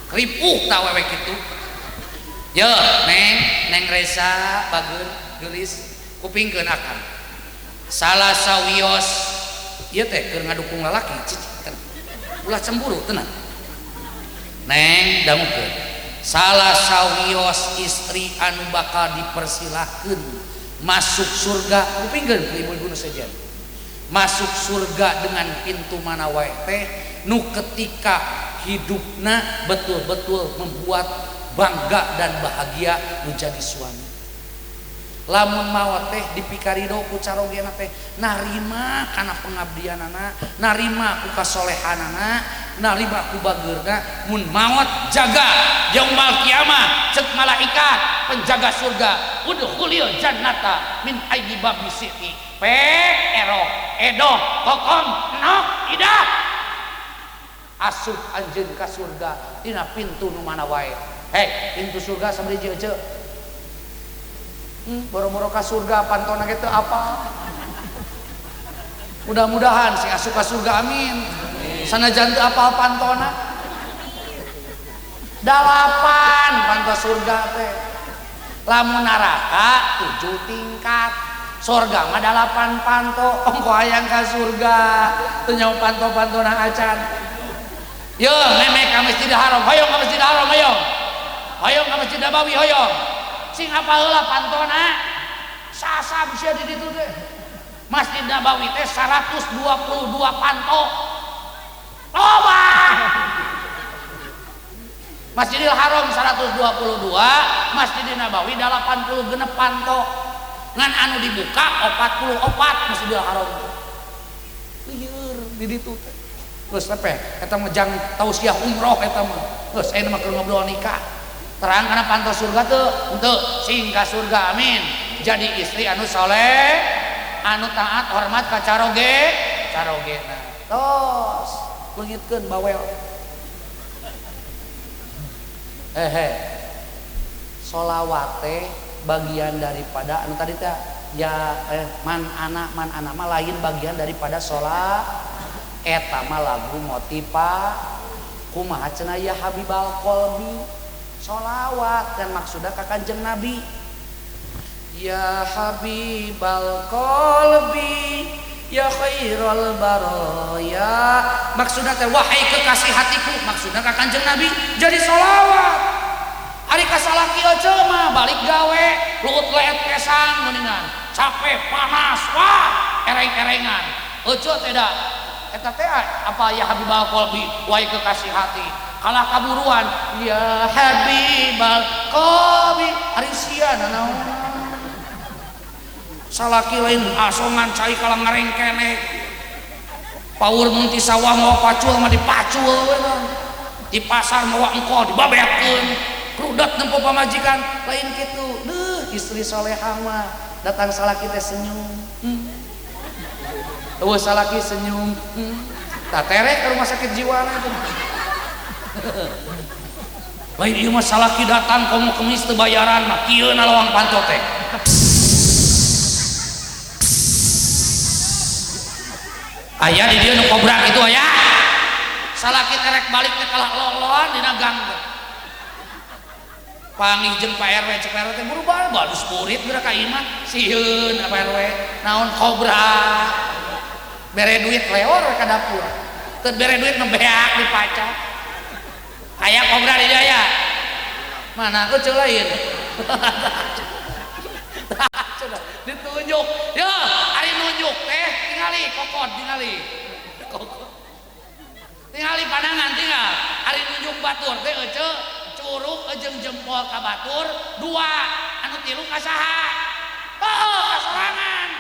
Ripuh tah awewe kitu. Yo, Neng, Neng Resa bager geulis, kupingkeun akang. Salah sawios ieu teh keur ngadukung lalaki, cicing tenang. Ulah cemburu, tenang. Neng, dangukeun. Salah sawios istri anu bakal dipersilahkeun masuk surga, kupingkeun ku ibu-ibu nu sejen. Masuk surga dengan pintu mana wae teh nu ketika hidupna betul-betul membuat bangga dan bahagia menjadi suami. Lamun maot teh dipikarido ku carogena teh, narima kana pengabdianana, narima ku kasolehanana, narima ku bageurna. Mun maot jaga yaumal kiamah, cek malaikat penjaga surga, udkhulil jannata min ayyi babi syi'ti. Pe Ero, Edo, Kokom, Nok, Ida, asup anjeun ka surga tina pintu nu mana wae. Hei, pintu surga sabari ece? Boro-boro ka surga pantona ge teu apa. Mudah-mudahan sing asup ka surga, amin. Sanajan teu apal pantona. Dalapan panto surga teh. Lamun neraka 7 tingkat. Surga mah 8 panto, ongko hayang ka surga teu nyaho panto-pantona acan. Yo, memek ka Masjidil Haram, hoyong ka Masjidil Haram, hoyong. Hoyong ka Masjid Nabawi, hoyong. Sing apal heula pantona. Sasab sia di ditu teh. Masjid Nabawi teh 122 panto. Loba. Masjidil Haram 122, Masjidil Nabawi 86 panto. Ngan anu dibuka 44 Masjidil Haram. Lieur di ditu teh. Geus lepeh, eta mah jang tausiah umroh eta mah. Geus ayeuna mah keur ngobrol nikah. Terang kana panto surga teu? Henteu, sing ka surga, amin. Jadi istri anu soleh, anu taat hormat ka caroge, carogena. Tos. leungitkeun bawel. Hehe. Sholawat teh bagian daripada anu tadi teh ya man ana mah lain bagian daripada sholat eta mah lagu motipa kumaha cenah ya habibal qalbi sholawat dan maksudna ka Kanjeng Nabi ya habibal qalbi ya khairul baraya maksudna teh wahai kekasih hatiku maksudna ka Kanjeng Nabi jadi sholawat. Ari kasalaki aja mah balik gawe luhut leet kesang mendingan capek panas wah ereng-erengan euceu teh da eta teh apa ya habibal qalbi wahai kekasih hati kalah kaburuan ya habibal qalbi ari sia nanaon salaki lain asongan cai kalah ngarengkenek paur mun ti sawah mawa pacul mah dipacul we di pasar mawa engko dibabetkeun rudat nempo pamajikan lain kitu deuh istri soleha mah datang salaki teh senyum eueuh salaki senyum tah terek ke rumah sakit jiwa na teh lain ieu mah salaki datang komo kemis teu bayaran mah kieu na lawang panto teh aya di dieu nu kobra kitu aya salaki terek balik teh kalah loloan dina gang teh panggih jeung Pak RW cek Pak RW teh buru bae badus burit geura ka imah sieun Pak RW naon kobra bere duit leor ka dapur teu bere duit mah beak dipaca aya kobra di dieu aya mana euceu lain ditunjuk ya ari nunjuk teh tingali kokod tingali kokod tingali pandangan tinggal ari nunjuk batur teh euceu curug jeung jempol ka batur dua anu tilu ka saha heuh ka sorangan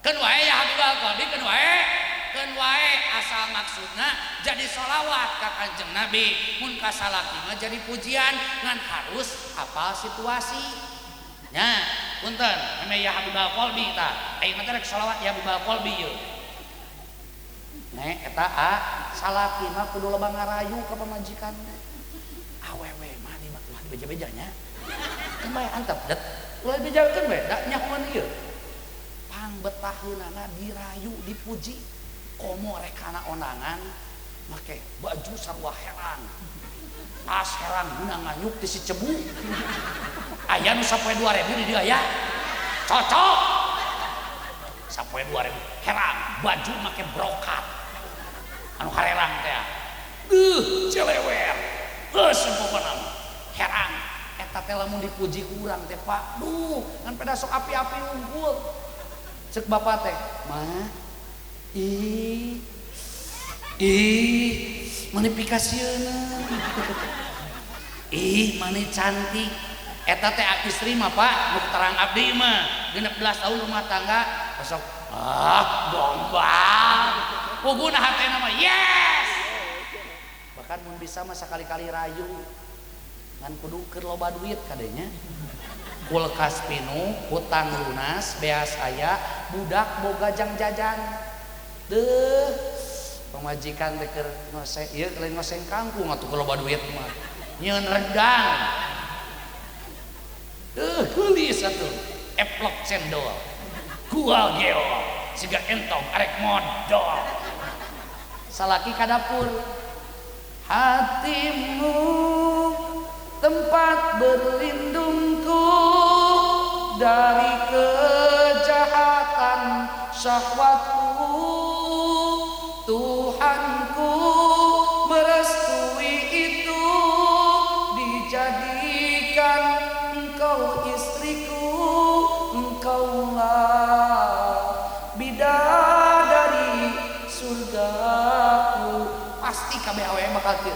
keun wae ya habibal qalbi keun wae asal maksudna jadi sholawat ka Kanjeng Nabi mun ka salaki mah jadi pujian ngan harus hafal situasi nya punten meme ya habibal qalbi tah ayeuna teh rek sholawat ya habibal qalbi ieu nek eta a salaki mah kudu loba ngarayu ka pamajikan awewe mah di mah beja-beja nya keun bae antep det ulah dibejakeun bae da nyahoan ieu pangbetaheunana dirayu dipuji komo rekana ondangan make baju sarua herang tas herang guna nganyuk ti si cebu aya nu sapoe 2000 di dieu aya cocok sapoe 2000 herang baju make brokat anu harerang teh celewer geus pokona herang eta teh lamun dipuji urang teh Pak duh ngan peda sok api-api unggul cek bapak teh mah ih ih mani pikasieuna ih mani cantik eta teh istri mah Pak nu terang abdi mah 16 tahun rumah tangga sok ah gombal puguna hatena mah yes bahkan mun bisa mah sakali-kali rayu ngan kudu keur loba duit kadenya kulkas pinuh hutang lunas beas aya budak boga jang jajan deuh pamajikan teh keur ngoseng ieu lain ngoseng kangkung atuh keur loba duit mah nyieun rendang deuh geulis atuh eplok cendol kual geo siga entong arek modol salaki ka dapur hatimu tempat berlindungku dari kejahatan syahwatku Tuhanku merestui itu dijadikan engkau istriku engkaulah bidadari surgaku pasti kabeh awewe bakal kieu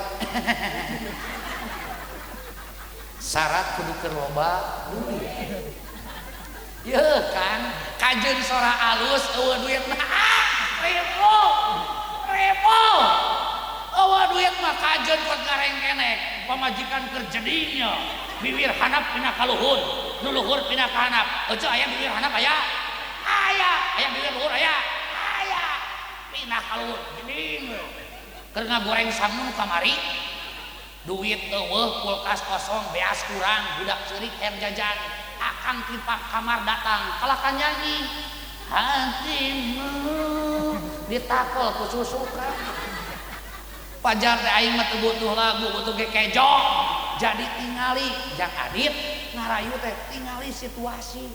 syarat kudu keur loba duit yeuh kan kajeun sora alus eueuh duit mah ribu ribu eueuh duit mah kajeun kot garengkenek pamajikan keur jadinya bibir hanap pina kaluhur nu luhur pina ka hanap euceu aya bibir hanap aya aya aya bibir luhur aya aya Pindah ka luhur geuning keur ngagoreng sangu kamari. Duit eueuh, kulkas kosong, beas kurang, budak ceurik hayang jajan. Akang ti kamar datang, kalah ka nyanyi. Hatimu ditakol ku susukan. Pajar teh aing mah teu butuh lagu, butuh gekejo. Jadi tingali jang adit ngarayu teh tingali situasi.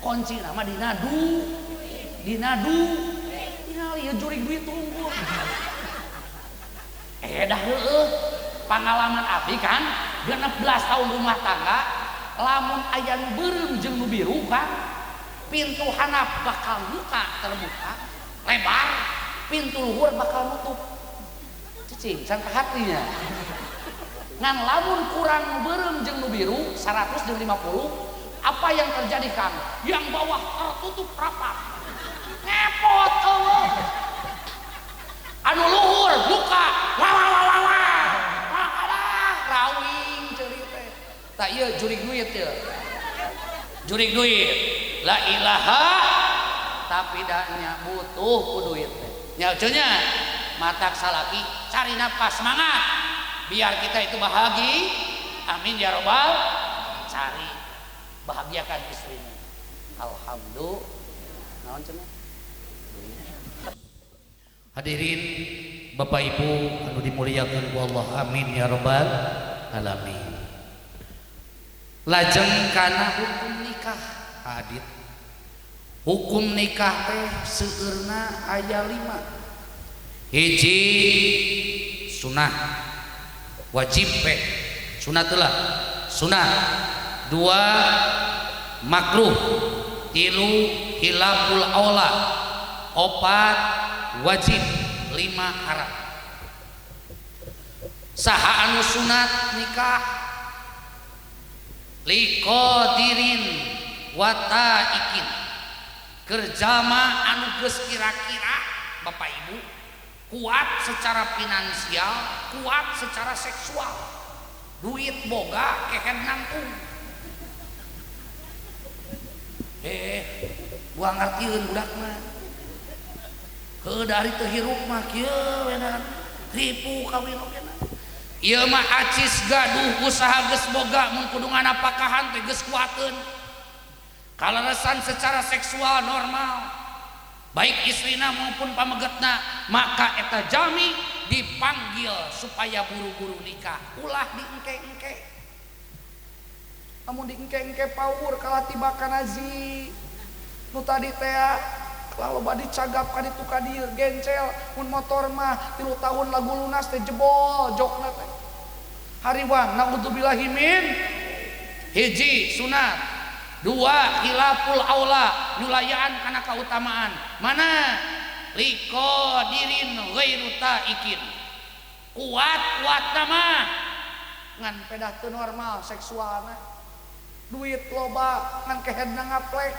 Kunci nama dina du. Dina du. Tingali ieu jurig duit tunggu. Dah heueuh. Pengalaman abdi kan 16 tahun rumah tangga, lamun aya nu beureum jeung nu biru kan pintu handap bakal buka terbuka lebar, pintu luhur bakal nutup. Cicing can ka hatinya. Ngan lamun kurang nu beureum jeung nu biru 100 jeung 50, apa yang terjadi Kang? Yang bawah tertutup rapat. Ngepot eueuh. Anu luhur buka. Wah wah wah wah. Rawing ceuri teh. Tak ieu jurig duit ieu. Jurig duit. La ilaha tapi danya butuh ku duit teh. Nya cenah matak salaki cari nafkah semangat biar kita itu bahagia. Amin ya robbal. Cari bahagiakan istrimu. Alhamdulillah. Naon cenah? Hadirin Bapak Ibu anu dimuliakan ku Allah, amin ya robbal alamin. Lajeng kana hukum nikah adit. Hukum nikah teh seueurna aya 5. Hiji sunah wajib pe sunah teh sunah. 2 makruh, 3 hilaful aula, 4 wajib, 5 haram. Saha anu sunat nikah liqadirin wataikin kerjama anu geus kira-kira Bapak Ibu kuat secara finansial, kuat secara seksual, duit boga kehed nangkung. Gua ngartieun budak mah. Heuh dari teu hirup mah kieu we ripu kawin oge. Ieu mah acis gaduh usaha geus boga mun kudu nganapakahan teh geus kuateun. Kaleresan secara seksual normal baik istrina maupun pamegetna, maka eta jami dipanggil supaya buru-buru nikah, ulah diengke-engke. Lamun diengke-engke paur kalah tiba kana zi. Nu tadi teh lalu badi cagap ka ditu ka dieu gencel mun motor mah 3 tahun lagu lunas teh jebol jokna teh. Hariwang naudzubillahi min. Hiji sunat, 2 khilaful aula nyulayaan kana kautamaan. Mana liqadirin ghairu taikin. Kuat-kuat mah ngan pedah teu normal seksualna. Duit loba ngan kehedna ngaplek.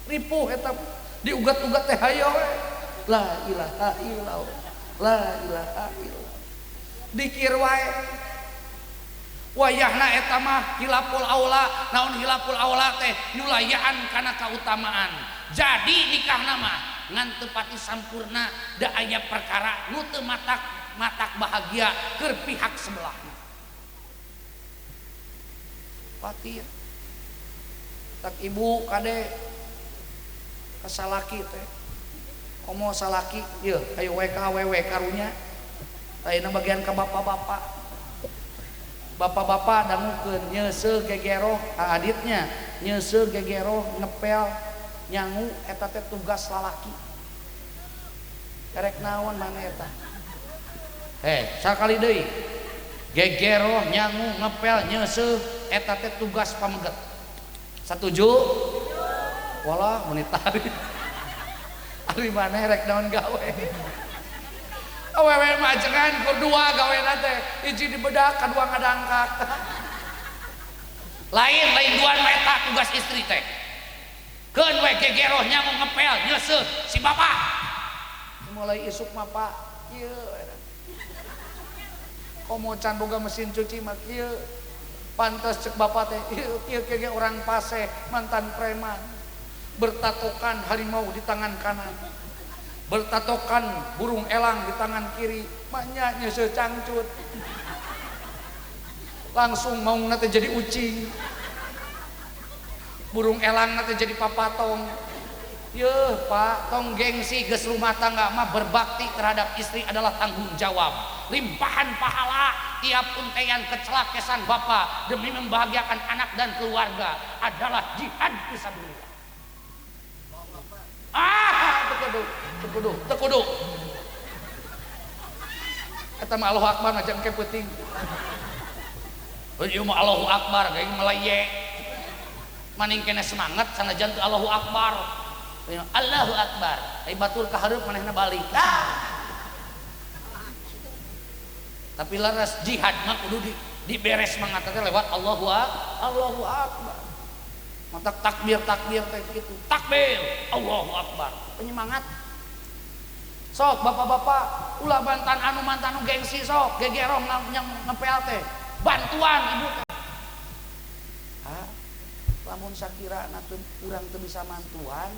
Ripuh eta diugat-ugat teh hayo we. La ilaha illallah. La ilaha illallah. Dikir wae. Wayahna eta mah hilaful aula. Naon hilaful aula teh nyulayaan kana kautamaan. Jadi nikahna mah ngan teu pati sampurna da aya perkara nu teu matak bahagia keur pihak sebelahna. Patir. Tak ibu kade kasalaki teh. Komo salaki ieu hayu we ka awewe karunya. Ayeuna bagian ka bapak-bapak. Bapak-bapak dangukeun nyeuseuh gegeroh aditnya, nyeuseuh gegeroh ngepel nyangu eta teh tugas lalaki. Erek naon maneh eta? Sakali deui. Gegeroh nyangu ngepel nyeuseuh eta teh tugas pameget. Satuju? Walah mun ditarik. Ari maneh rek naon gawe? Awewe mah ajengan kur 2 gawena teh, hiji dibedak, kadua ngadangkak. Lain lain duaan mah eta tugas istri teh. Keun we gegeroh nyangu ngepel nyeuseuh si bapak. Mulai isuk mah Pak, kieu. Komo can boga mesin cuci mah kieu. Pantes cek bapak teh, ieu kieu kieu orang paseh mantan preman. Bertatokan harimau di tangan kanan. Bertatokan burung elang di tangan kiri, maknya nyeuseuh cangcut. Langsung mau teh jadi ucing. Burung elang teh jadi papatong. Yeuh Pak, tong gengsi geus rumah tangga mah berbakti terhadap istri adalah tanggung jawab. Limpahan pahala tiap untean kecelakesan bapak demi membahagiakan anak dan keluarga adalah jihad fisabilillah. Ah, teu kudu, teu kudu, teu kudu. Eta mah Allahu Akbar aja engke peuting. Ieu mah Allahu Akbar geuing melaye. Maning kene semangat sanajan teu Allahu Akbar. Allahu Akbar. Ai batur ka hareup manehna balik. Ah. Tapi laras jihad mah kudu diberes semangat teh lewat Allahu Akbar. Allahu Akbar. Mata takbir takbir teh kitu. Takbir Allahu Akbar. Penyemangat. Sok bapak-bapak ulah mantan anu mantan anu gengsi sok gegeroh ngepel teh. Bantuan ibu teh. Ha? Lamun sakirana teu urang teu bisa mantuan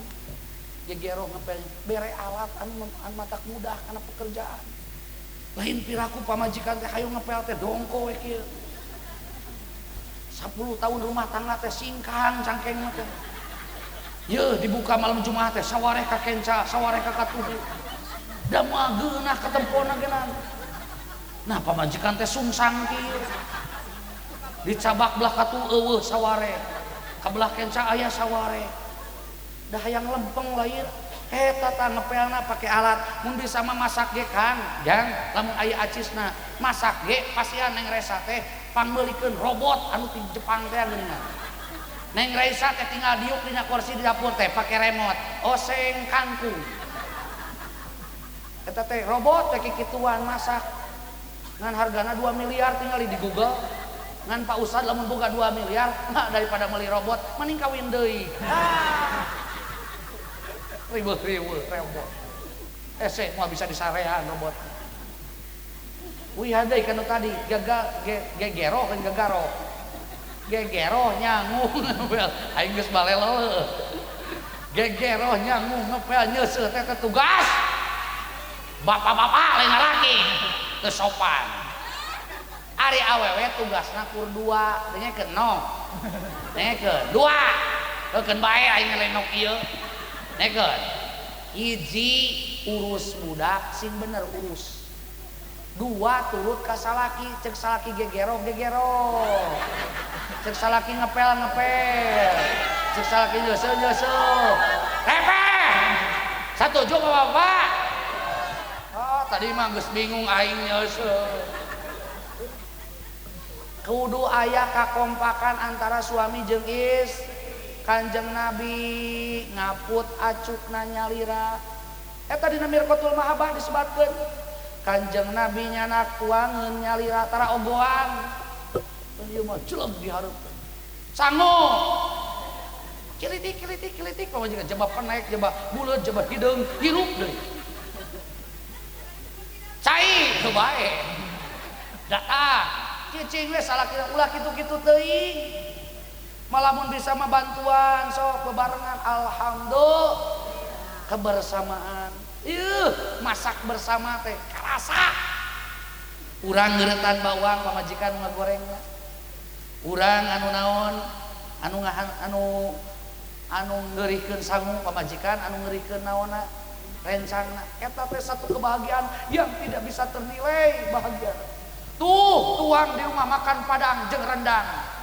gegeroh ngepel bere alat anu matak mudah kana pekerjaan. Lain piraku pamajikan teh hayu ngepel teh dongko we kieu. 10 tahun rumah tangga teh singkang cangkeng mah teh. Yeuh dibuka malam Jumat teh sawareh ka kenca, sawareh ka katuhu. Da moal geunah katempona geunah. Nah pamajikan teh sungsang kieu. Dicabak belah katuhu eueuh sawareh. Ka belah kenca aya sawareh. Da hayang lempeng lain. Eta tah ngepelna pake alat mun bisa mah masak ge Kang, jang lamun aya acisna masak ge pasian Neng Resa teh pangmeulikeun robot anu ti Jepang teh geuningan. Neng Resa teh tinggal diuk dina kursi di dapur teh pake remote, oseng kangkung. Eta teh robot teh kikituan masak. Ngan hargana 2 miliar tinggal di Google. Ngan Pak Ustad lamun boga 2 miliar, nah daripada meuli robot mending kawin deui. Ah. Riweuh-riweuh robot. Ese moal bisa disarean robot. Wih deui kanu tadi gagal gegero kan gagaro. Gegero nyangu ngepel aing geus balelo. Gegero nyangu ngepel nyeuseuh teh tugas. Bapak-bapak lain lalaki teu sopan. Ari awewe tugasna kur 2, dengekeun no. Dengekeun 2. Heukeun bae aing lenok ieu. Dengekeun. Hiji urus budak sing bener urus. 2 turut ka salaki, cek salaki gegero gegero. Cek salaki ngepel ngepel. Cek salaki nyeuseuh nyeuseuh. Repeh. Satuju bapak-bapak? Oh, tadi mah geus bingung aing nyeuseuh. Kudu aya kakompakan antara suami jeung istri. Kanjeng Nabi ngaput acukna nyalira. Eta dina Mirqatul Mahabbah disebatkeun. Kanjeng Nabi nyanak tuangeun nyalira tara ogoan. Ieu mah jelek dihareupeun. Sangu. Kilitik kilitik kilitik pamajikan jaba penek, jaba buleut, jaba hideung, hirup deui. Cai teu bae. Datang. Cicing we salaki ulah kitu-kitu teuing. Malamun bisa mah bantuan sok bebarengan alhamdulillah kebersamaan. Ieu masak bersama teh karasa. Urang ngeuretan bawang pamajikan ngagorengna. Urang anu naon anu ngahan anu anu ngeurihkeun sangu pamajikan anu ngeurihkeun naonna rencangna. Eta teh satu kebahagiaan yang tidak bisa ternilai bahagia. Tuh tuang di rumah makan Padang jeung rendang.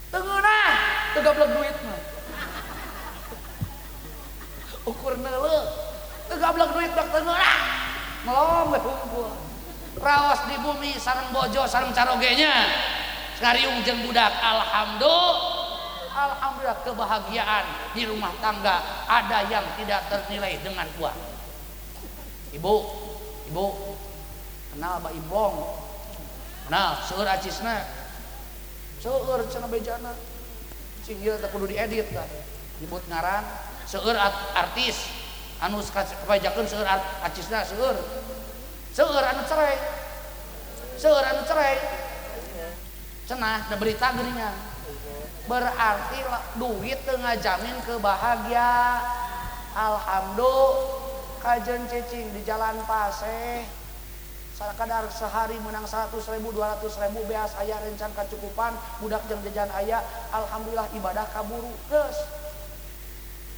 Tengeunah teu gablek duit mah. Ukur neuleuh teu gablek duit bak tengeunah. Melong we hungkul. Raos di bumi sareng bojo sareng carogenya. Ngariung jeung budak alhamdulillah. Alhamdulillah kebahagiaan di rumah tangga ada yang tidak ternilai dengan uang. Ibu, ibu kenal Mbak Ibong. Kenal seueur acisna. Seueur cenah bejana. Sing ieu teh kudu diedit tah. Nyebut ngaran seueur artis anu kabajakeun seueur acisna seueur. Seueur anu cerai. Seueur anu cerai. Cenah da berita geuningan. Berarti duit teu ngajamin kebahagiaan. Alhamdulillah. Kajen cicing di jalan Paseh. Sakadar sehari menang 100 ribu, 200 ribu, beas aya rencang kacukupan, budak jeung jajan aya, alhamdulillah ibadah kaburu. Geus.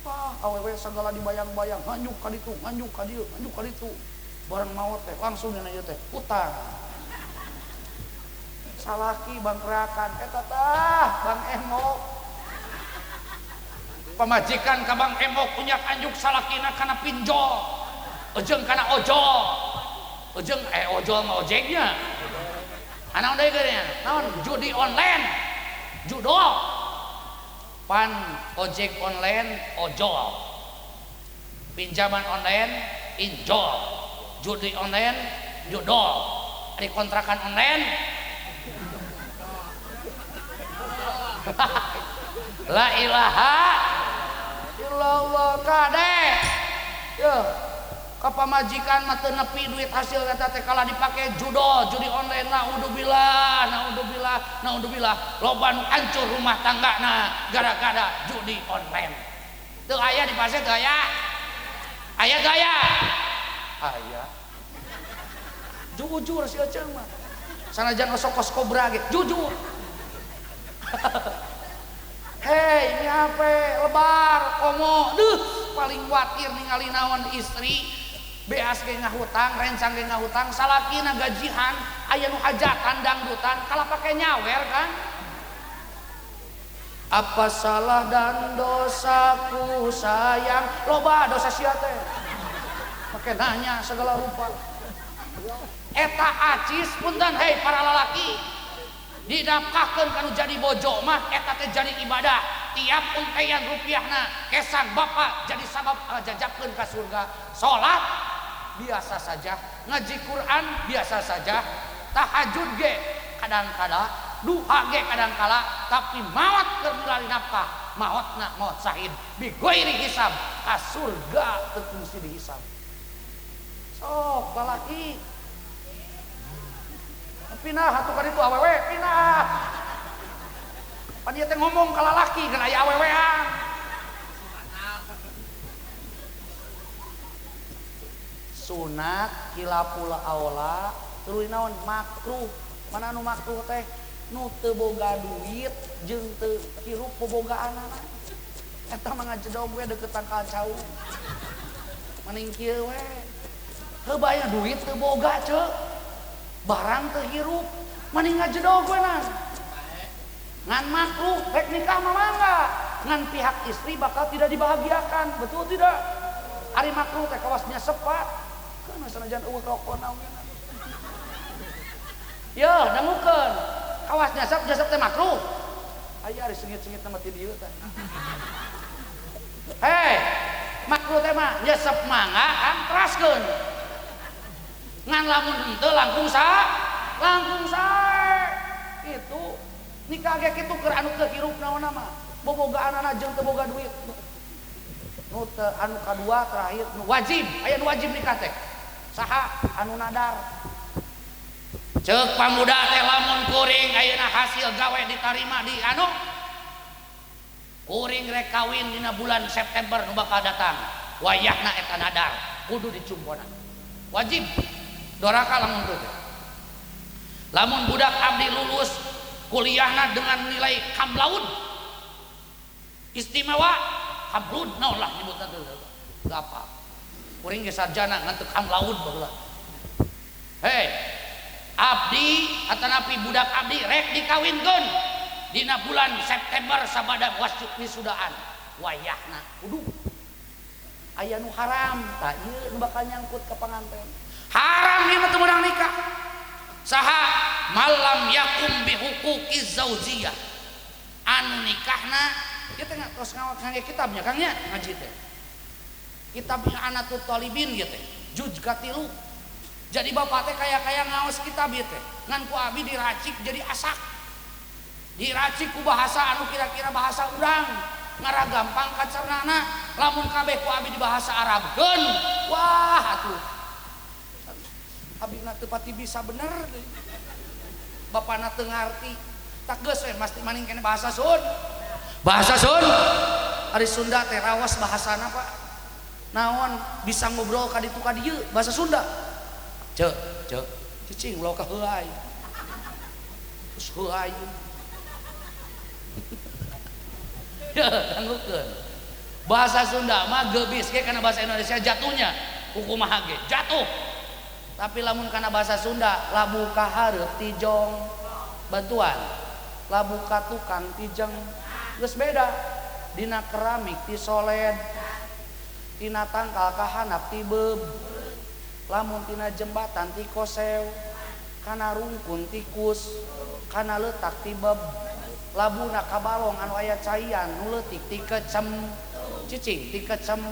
Wah, awewe segala dibayang-bayang, nganjuk ka ditu, nganjuk ka dieu, nganjuk ka ditu. Bareng maot teh langsung dina ieu teh utang. Salaki bangkrakan eta tah Bang Emok. Pamajikan ka Bang Emok unyak anjuk salakina kana pinjol. Ejeng kana ojol. Ejeng ojol mah ojeknya. Anaon deui geuning? Naon judi online. Judol. Pan ojek online ojol. Pinjaman online pinjol. Judi online judol. Ari kontrakan online. La ilaha illallah kade. Yeuh, ka pamajikan mah teu nepi duit hasil eta teh kalah dipake judol, judi online, naudzubillah, naudzubillah, naudzubillah. Loba nu hancur rumah tanggana gara-gara judi online. Teu aya di Paseh teu aya? Aya teu aya? Aya. Jujur si Eceng mah. Sanajan osok kos kobra ge, jujur. Hei, ini apa? Lebar, komo, duh, paling khawatir ningali naon istri, beas ge ngahutang, rencang ge ngahutang, salakina gajihan, aya nu hajatan dangdutan, kalah pake nyawer kan? Apa salah dan dosaku sayang, loba dosa sia teh. Pake nanya segala rupa. Eta acis punten hei para lalaki. Dinafkahkeun kanu jadi bojo mah eta teh jadi ibadah. Tiap untaian rupiahna kesan bapak jadi sabab jajabkeun ka surga. Salat biasa saja, ngaji Quran biasa saja, tahajud ge kadang-kala, duha ge kadang-kala, tapi maot keur milari nafkah, maotna maot sahid bi ghairi hisab, ka surga teu kungsi dihisab. Sok lalaki pindah atuh ka ditu awewe pindah. Pan ieu teh ngomong ka lalaki kan aya awewean. Sunat khilaful aula tuluy naon makruh. Mana nu makruh teh nu teu boga duit jeung teu hirup bobogaanana. Eta mah ngajedog we deukeut tangkal cau. Maning kieu we. Heuh bae duit teu boga ceuk. Barang teu hirup maning ngajedog we nah. Ngan makruh rek nikah mah mangga. Ngan pihak istri bakal tidak dibahagiakan, betul tidak? Ari makruh teh kawasnya sepat. Keun sanajan eueuh rokona oge. Yeuh dangukeun. Kawas nyasap jasap teh makruh. Aya ari sengit-sengit mah ti dieu teh. Hei, makruh teh mah nyesep mangga kan teraskeun. Ngan lamun henteu langkung langkung sae. Itu nikah ge kitu keur anu teu hirup naonna mah. Bobogaanana jeung teu boga duit. Nu teu anu kadua terakhir nu wajib, aya nu wajib nikah teh. Saha anu nadar. Ceuk pamuda teh lamun kuring ayeuna hasil gawe ditarima di anu kuring rek kawin dina bulan September nu bakal datang. Wayahna eta nadar kudu dicumponan. Wajib. Doraka lamun teu teh. Lamun budak abdi lulus kuliahna dengan nilai cum laude istimewa, cum laude naon lah nyebutna teh. Teu apa. Kuring ge sarjana ngan teu cum laude baheula. Hei, abdi atanapi budak abdi rek dikawinkeun dina bulan September sabada wisudaan. Wayahna kudu aya nu haram, tah ieu nu bakal nyangkut ka panganten. Haram ieu mah teu meunang nikah. Saha malam yakum bihuquqiz zaujiyah. Anu nikahna ieu teh tos ngangge kitabnya Kang nya ngaji teh. Kitab I'anatut Talibin ieu teh, juz katilu. Jadi bapak teh kaya-kaya ngaos kitab ieu teh. Ngan ku abi diracik jadi asak. Diracik ku bahasa anu kira-kira bahasa urang. Ngara gampang kacernana, lamun kabeh ku abi di bahasa Arabkeun. Wah atuh. Abina teu pati bisa bener. Bapana teu ngarti. Tak geus we pasti maning kene bahasa Sun. Bahasa Sun. Ari Sunda teh rawas bahasana Pak. Naon bisa ngobrol ka ditu ka dieu bahasa Sunda. Cek, cek, cicing lo ka heuay. Terus heuay. Ya, tanggukeun. Bahasa Sunda mah geubis ge kana bahasa Indonesia jatuhnya kumaha ge jatuh. Tapi lamun kana bahasa Sunda labu ka hareup ti jong bantuan, labu ka tukang ti jeng geus beda. Dina keramik ti soled, tina tangkal ka handap ti beub, lamun tina jembatan ti kosew, kana rungkun ti kus, kana leutak ti beb, labuna ka balong anu aya caian nu leutik ti kecem, cicing ti kecem,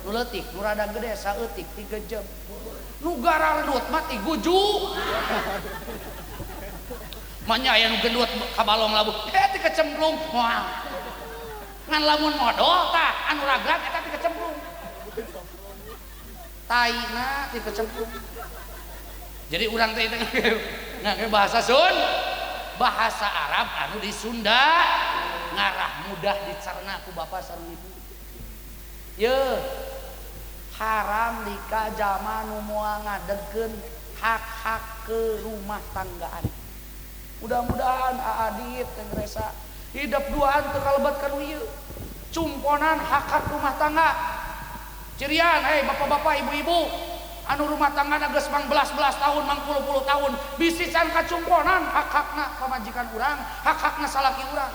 nu leutik nu rada gede saeutik ti gejeb, nu gararedut mah ti guju. Manya aya nu gendut ka balong labu, ti kecemplung moal. Ngan lamun modol tah anu ragrag eta ti kecemplung. Taina ti kecemplung. Jadi urang teh ngangge bahasa Sun, bahasa Arab anu di Sunda ngarah mudah dicerna ku bapak sareng ibu. Yeuh, haram dika jalma nu moal ngadegkeun hak-hak ke rumah tanggaan. Mudah-mudahan Adit teh ngerasa hidup duaan teu kalebet ka nu ieu. Cumponan hak-hak rumah tangga. Cirian, hei bapak-bapak, ibu-ibu, anu rumah tangga geus mang belas-belas tahun, mang puluh-puluh tahun, bisi can kacumponan hak-hakna pamajikan urang, hak-hakna salaki urang.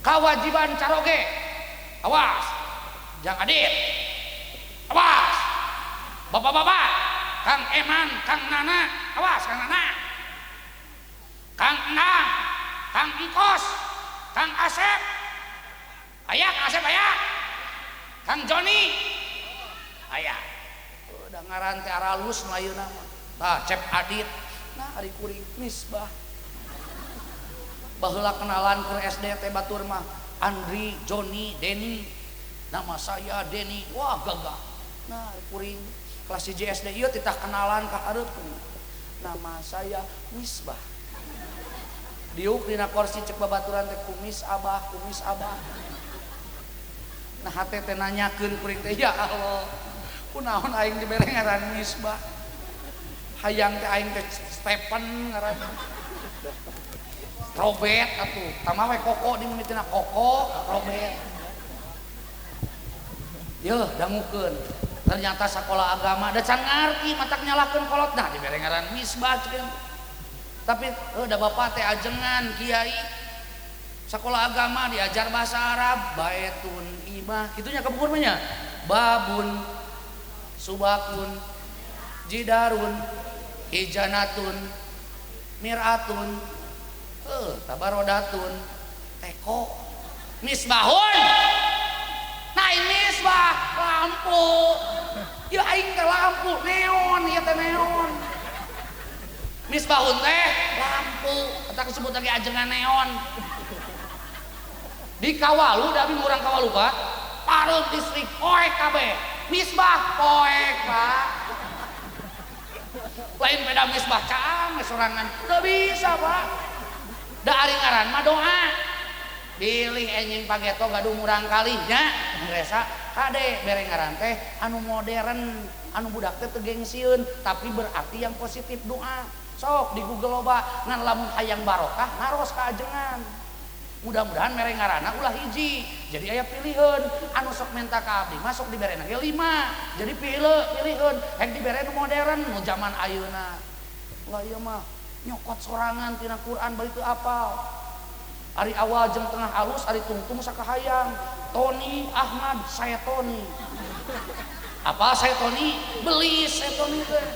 Kawajiban caroge. Awas. Jang Adit. Awas. Bapak-bapak, Kang Eman, Kang Nana, awas Kang Nana. Kang Enang, Kang Engkos, Kang Asep. Aya Kang Asep aya. Kang Joni aya. Udah ngaran teh aralus nu ayeuna mah. Tah Cep Adit. Nah ari kuring Misbah. Baheula kenalan ke SD teh batur mah Andri, Joni, Deni. Nama saya Deni. Wah gagah. Nah kuring kelas 1 SD ieu titah kenalan ka hareup. Nama saya Misbah. Diuk dina kursi cek babaturan teh kumis abah, kumis abah. Nah hate teh nanyakeun kuring teh ya Allah. Kunaon aing dibere ngaran Misbah. Hayang teh aing teh Stephen ngaran. Robert atuh. Tama we Koko di mimitina Koko Robert. Yeuh dangukeun. Ternyata sekolah agama da can ngarti matak nyalahkeun kolot nah dibere ngaran Misbah ceuk. Tapi da bapak teh ajengan kiai. Sekolah agama diajar bahasa Arab, baetun imah, kitunya kapungkur mah nya. Babun, subakun, jidarun, hijanatun, miratun, tabarodatun, teko, misbahun. Nah ini misbah lampu. Ya aing teh lampu neon, ieu teh neon. Misbahun teh lampu, eta disebut lagi ajengan neon. Di Kawalu, da abi urang Kawalu Pak, pareum listrik poek kabeh. Misbah poek Pak. Lain beda misbah caang sorangan, teu bisa Pak. Da ari ngaran mah doa. Bilih enjing pageto gaduh murang kalih nya, ngresa kade bere ngaran teh anu modern, anu budak teh teu gengsiun, tapi berarti yang positif doa. Sok di Google loba ngan lamun hayang barokah naros ka ajengan. Mudah-mudahan mere ngaranna ulah hiji. Jadi aya pilihan anu sok menta ka abdi masuk diberena ge 5. Jadi pilihan hek dibere nu modern nu zaman ayeuna. Lah ieu mah nyokot sorangan tina Quran bari teu apal. Ari awal jeung tengah alus ari tungtung sakahayang. Tony Ahmad saya Tony. Apa saya Tony? Beli saya Tony teh.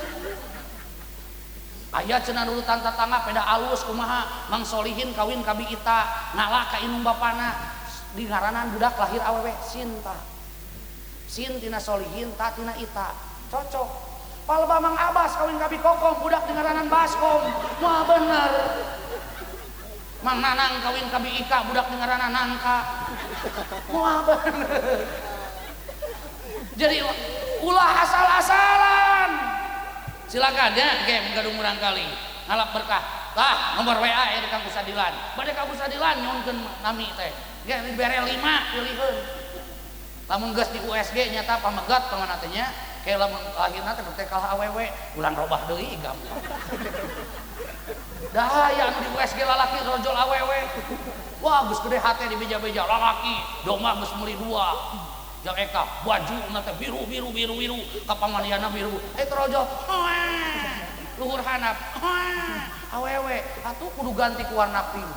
Aya cenah nurutan tatangga peda alus kumaha Mang Solihin kawin ka Bi Ita ngalah ka indung bapana di ngaranan budak lahir awewe Sinta. Sin tina Solihin ta tina Ita. Cocok. Palebah Mang Abbas kawin ka Bi Kokom budak di ngaranan Baskom. Wah bener. Mang Nanang kawin ka Bi Ika budak di ngaranan Nangka. Wah bener. Jadi ulah asal-asalan. Silakan ya, game gadung murang kali ngalap berkah. Tah nomor WA ya di Kang Kusadilan. Bade Kang Kusadilan nyuhunkeun nami teh. Ge dibere 5 piliheun. Lamun geus di USG nyata pamegat pamana teh nya, kayak lamun lahirna teh teh kalah awewe, ulang robah deui gampang. Dah aya anu di USG lalaki rojol awewe. Wah geus gede hate dibeja-beja lalaki, domba geus meuli dua. Jang eka baju na teh biru biru biru biru, ka pamaliana biru. Eh rojol. Luhur handap. Awewe, atuh kudu ganti ku warna pink.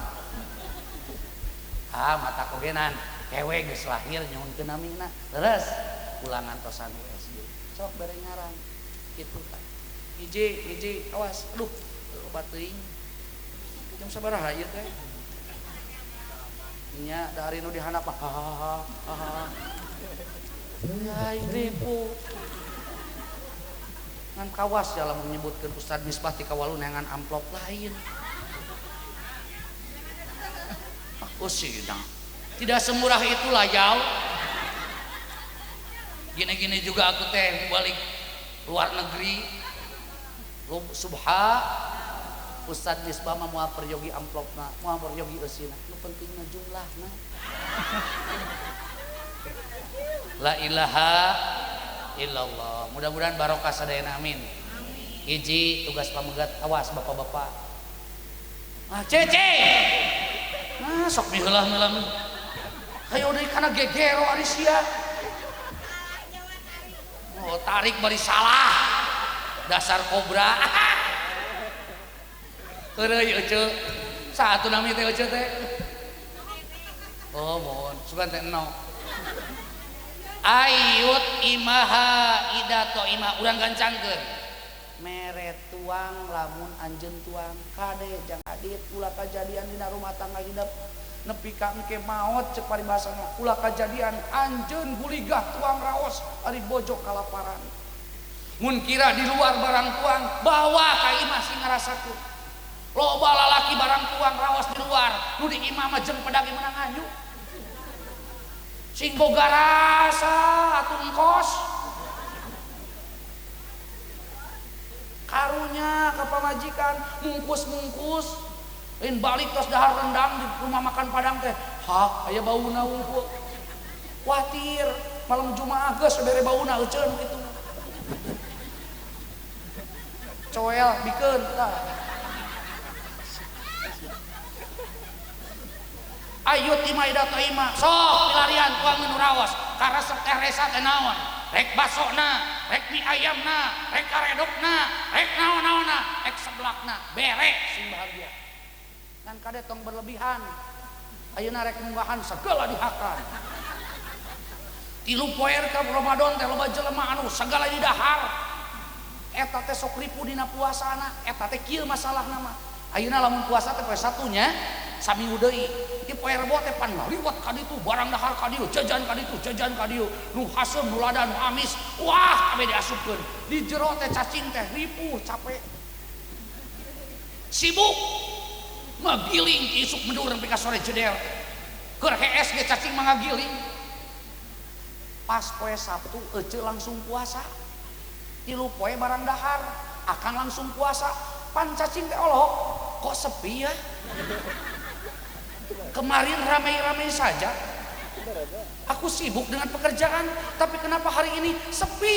Ah mata kogenan. Kewe geus lahir nyuhunkeun namina. Leres ulangan tosan USG. Sok bere ngaran. Kitu tah. Hiji, hiji, awas. Aduh, loba teuing. Jam sabaraha ieu teh? Nya da ari nu dihandap ha ha ha. Ya ribu. Ngan kawas ya lamun menyebutkeun Ustad Misbah ti kawalu neangan amplop lain. Aku sidang. Tidak semurah itulah jauh. Gini-gini juga aku teh balik luar negeri. Subha Ustad Misbah mah moal peryogi amplopna, moal peryogi eusina. Nu pentingna jumlahna. La ilaha illallah. Mudah-mudahan barokah sadayana amin. Hiji tugas pamegat awas bapak-bapak. Ah cece. Nah sok miheulah-miheulah. Hayo deui kana gegero ari sia. Oh tarik bari salah. Dasar kobra. Heureuy euceu. Saha atuh nami teh euceu teh? Oh mohon, sugan teh eno. Ayut imaha ida to imah urang gancangkeun. Mere tuang lamun anjeun tuang kade jang adit ulah kajadian dina rumah tangga hidup nepi ka engke maot cek paribasana ulah kajadian anjeun guligah tuang raos ari bojo kalaparan. Mun kira di luar barang tuang bawa ka imah sing ngarasakeun. Loba lalaki barang tuang raos di luar nu di imah mah jeung pedag meunang anyu. Sing boga rasa atuh engkos. Karunya ka pamajikan mungkus-mungkus lain balik tos dahar rendang di rumah makan Padang teh. Hah, aya bauna wungkul. Kuatir malam Jumaah geus bere bauna euceun kitu. Coel bikeun tah. Ayut ima ida ima sok pilarian tuang nu raos karesep teh resa teh naon rek basona rek mie ayamna rek karedokna rek naon-naonna rek seblakna bere sing bahagia ngan kade tong berlebihan ayeuna rek munggahan segala dihakan tilu poe ka Ramadan teh loba jelema anu segala didahar eta teh sok ripu dina puasana eta teh kieu masalahna mah ayeuna lamun puasa teh poe satunya saminggu deui di poe Rebo teh pan ngaliwat ka ditu barang dahar ka dieu jajan ka ditu jajan ka dieu nu haseum nu lada nu amis wah kabeh diasupkeun di jero teh cacing teh ripuh capek sibuk ngagiling isuk mendur nepi ka sore jeder keur hees ge cacing mah ngagiling pas poe Sabtu ece langsung puasa tilu poe barang dahar akang langsung puasa pan cacing teh olohok kok sepi ya kemarin ramai-ramai saja aku sibuk dengan pekerjaan tapi kenapa hari ini sepi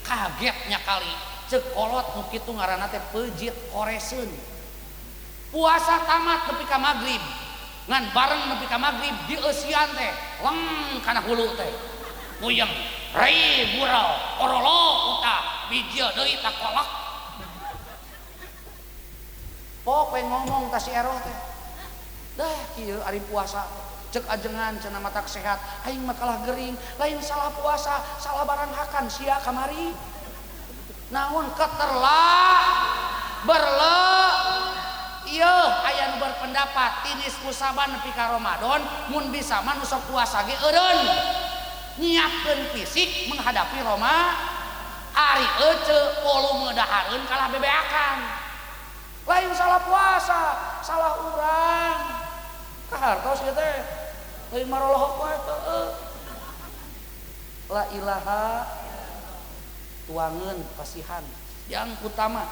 kagetnya kali cek kolot nu kitu ngaranna teh pejit koreseun puasa tamat nepi ka magrib ngan bareng nepi ka magrib dieusian teh leng kana hulu teh puyeng rei bural orolo utah bijil deui takolak pok we ngomong ta si eroh teh dah kieu ari puasa cek ajengan cenah matak sehat aing mah kalah gering lain salah puasa salah barang hakan sia kamari naon keterla berle ieu aya nu berpendapat tinis kusaban nepi ka Ramadan mun bisa mah nu sok puasa ge eureun nyiapkeun fisik menghadapi Roma ari ece volume dahareun kalah bebeakan lain salah puasa salah urang kahartos ieu teh lain marolohok wae teu la ilaha tuangeun pasihan yang utama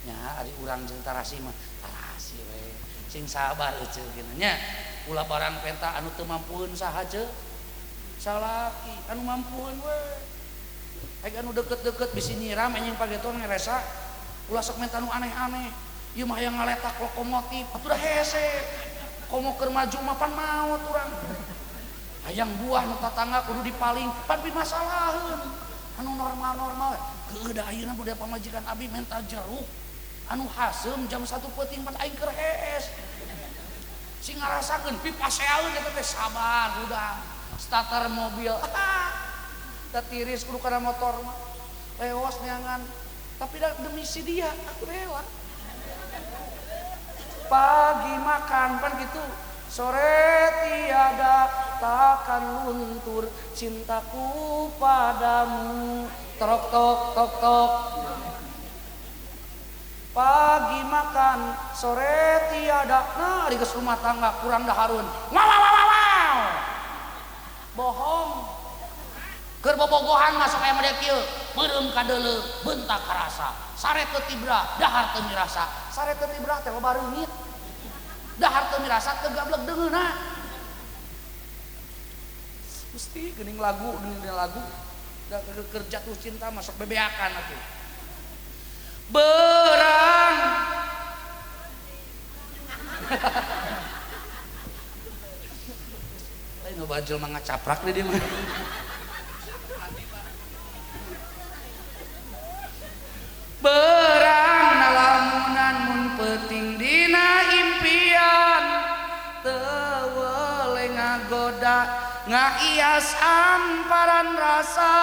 nya ari urang jeung tarasi mah tarasi we sing sabar ece geuning nya ulah barang penta anu teu mampueun saha ce Salaki anu mampueun we. Aing anu deket-deket bisi nyiram anjing pageton ngeresa ulah sok menta nu aneh-aneh. Ieu mah hayang ngaletak lokomotif atuh da hese. Komo keur maju mah pan maot urang. Hayang buah nu tatangga kudu dipaling pan pimasalaheun. Anu normal-normal heueuh da ayeuna budaya pamajikan abi menta jeruk anu haseum jam 1 peuting pan aing keur hees. Sing ngarasakeun pipaseaeun eta teh sabar hudang. Starter mobil da tiris kudu kana motor mah lewas neangan tapi da demi si dia aku rela. Pagi makan pan gitu, sore tiada takkan luntur cintaku padamu. Tok tok tok tok. Pagi makan sore tiada. Nah di rumah tangga kurang daharun. Wow wow wow wow. Bohong. Keur bobogohan masuk aya mah kieu, beureum kadeuleu, beuntak karasa. Sare teu tibra, dahar teu mirasa. Sare teu tibra teh loba reungit. Dahar teu mirasa teu gablek deungeunna. Mesti geuning lagu, geuning lagu. Da keur jatuh cinta masuk bebeakan atuh. Berang. Lain loba jelema ngacaprak di dieu mah. Berang nalamunan mun peuting dina impian teu weleh ngagoda ngaias amparan rasa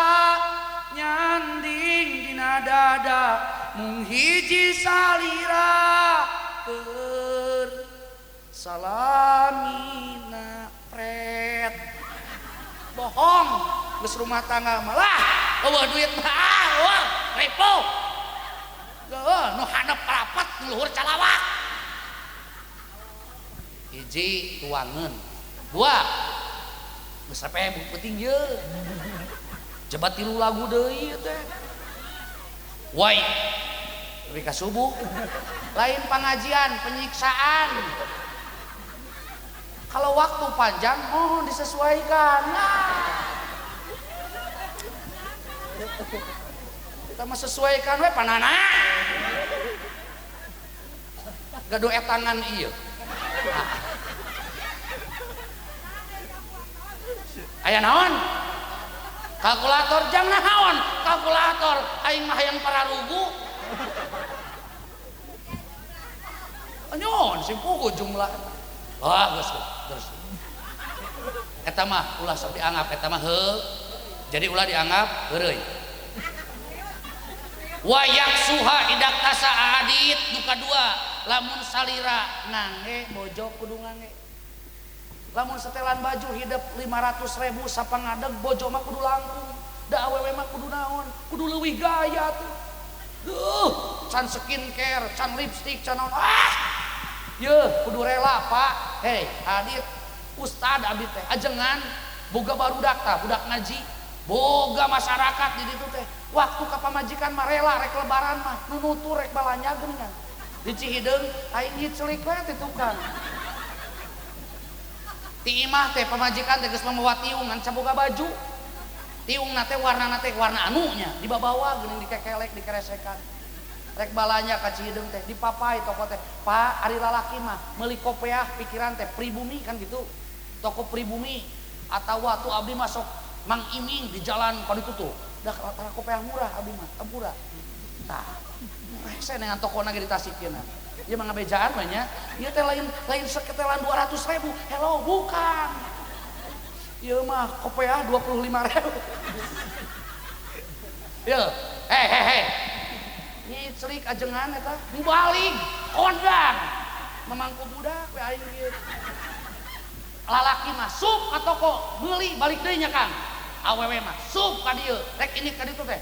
nyanding dina dada mung hiji salira keur salamina pret. Bohong geus rumah tangga malah eueuh duit mah eueuh ripuh. Geuh nu handap rapat nu luhur calawak. Hiji tuangeun, dua geus sampe penting ye. Jebat tilu lagu deui teh. Woi, nepi ka subuh. Lain pengajian, penyiksaan. Kalau waktu panjang mohon disesuaikan. Nah. Kita mah sesuaikan we panana. Gaduh etangan ieu. Aya naon? Kalkulator jang naon? Kalkulator aing mah hayang pararugu. Anyon sing puguh jumlah. Wah, geus terus. Eta mah ulah sok dianggap eta mah heuh. Jadi ulah dianggap heureuy. Wayak suha idak tasa adit duka dua lamun salira ngangge bojo kudu ngangge. Lamun setelan baju hidup 500.000 sapangadeg bojo mah kudu langkung. Da awewe mah kudu naon? Kudu leuwih gaya tuh. Duh, can skincare, can lipstick, can naon. Ah! Yeuh, kudu rela, Pak. Hei, adit ustad abdi teh ajengan boga barudak tah, budak ngaji. Boga masyarakat di ditu teh. Waktu ka pamajikan mah rela rek lebaran mah nunutur rek balanja geuningan. Di Cihideung aing ngiceulik we ti tukang. Ti imah teh pamajikan teh geus mamawa tiung ngan caboga baju. Tiungna teh warnana teh warna anunya dibabawa geuning dikekelek dikeresekan. Rek balanja ka Cihideung teh dipapai toko teh. Pak ari lalaki mah meuli kopeah pikiran teh pribumi kan gitu. Toko pribumi atawa tuh abdi masuk Mang Iming di jalan ka ditu tuh. Da tara kopeah murah abdi mah, murah. Tah. Rese dengan tokona ge di Tasik ieu. Ieu mah ngabejaan we nya. Ieu teh lain lain seketelan 200.000. Hello, bukan. Ieu mah kopeah 25.000. Yeuh, hei hei hei. Ngiclik ajengan eta, mubalik, kondang. Mamangku budak we aing ieu. Lalaki mah sup ka toko meuli balik deui nya Kang. Awewe mah sup ka dieu, rek ini ka ditu teh.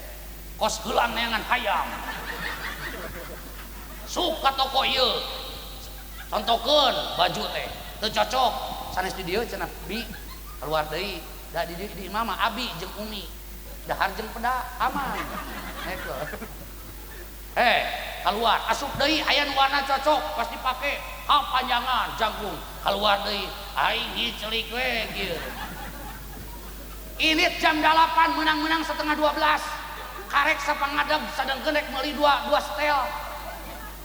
Kos heulang neangan hayam. Sup ka toko ieu. Contokeun baju teh, teu cocok. Sanes di dieu cenah bi keluar deui. Da di imah mah abi jeung umi. Dahar jeung peda aman. Heko. Heh, keluar asup deui aya nu warna cocok pas dipake kapanjangan jangkung keluar deui aing ngiceulik we kieu. Ini jam 8 menang-menang 11:30. Karek sapangadeg sadengkeun rek meuli dua setel.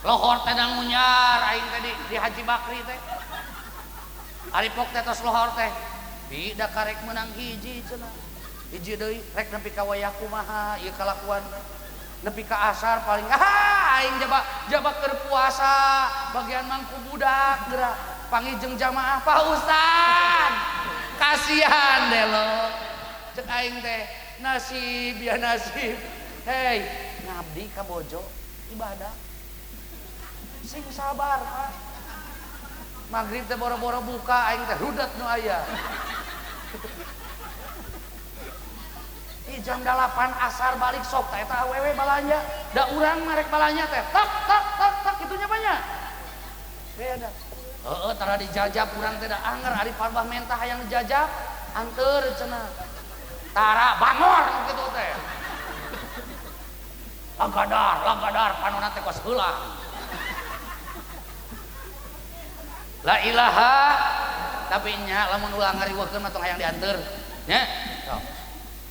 Lohor teh dangunyar aing teh di Haji Bakri teh. Ari pok teh tos lohor teh. Bi da karek menang hiji cenah. Hiji deui rek nepi ka wayah kumaha ieu kalakuan. Nepi ka asar paling aing jaba keur puasa bagian mangku budak geura panggih jeung jamaah Pak Ustad. Kasihan delo. Cek aing teh nasib ya nasib. Hei, ngabdi ka bojo ibadah. Sing sabar, Pak. Maghrib teh boro-boro buka aing teh rudet nu aya. Ih jam 8 asar balik sok teh eta awewe balanja. Da urang mah rek balanja teh tak tak tak tak kitunya banyak. Beda. Heeh, tara dijajab urang teh da anger ari parbah mentah hayang dijajab anteur cenah. Tara bangor kitu teh. Lagadar panona teh kos heulang. La ilaha tapi nya lamun ulah ngariweukeun mah tong hayang dianteur nya. Sok.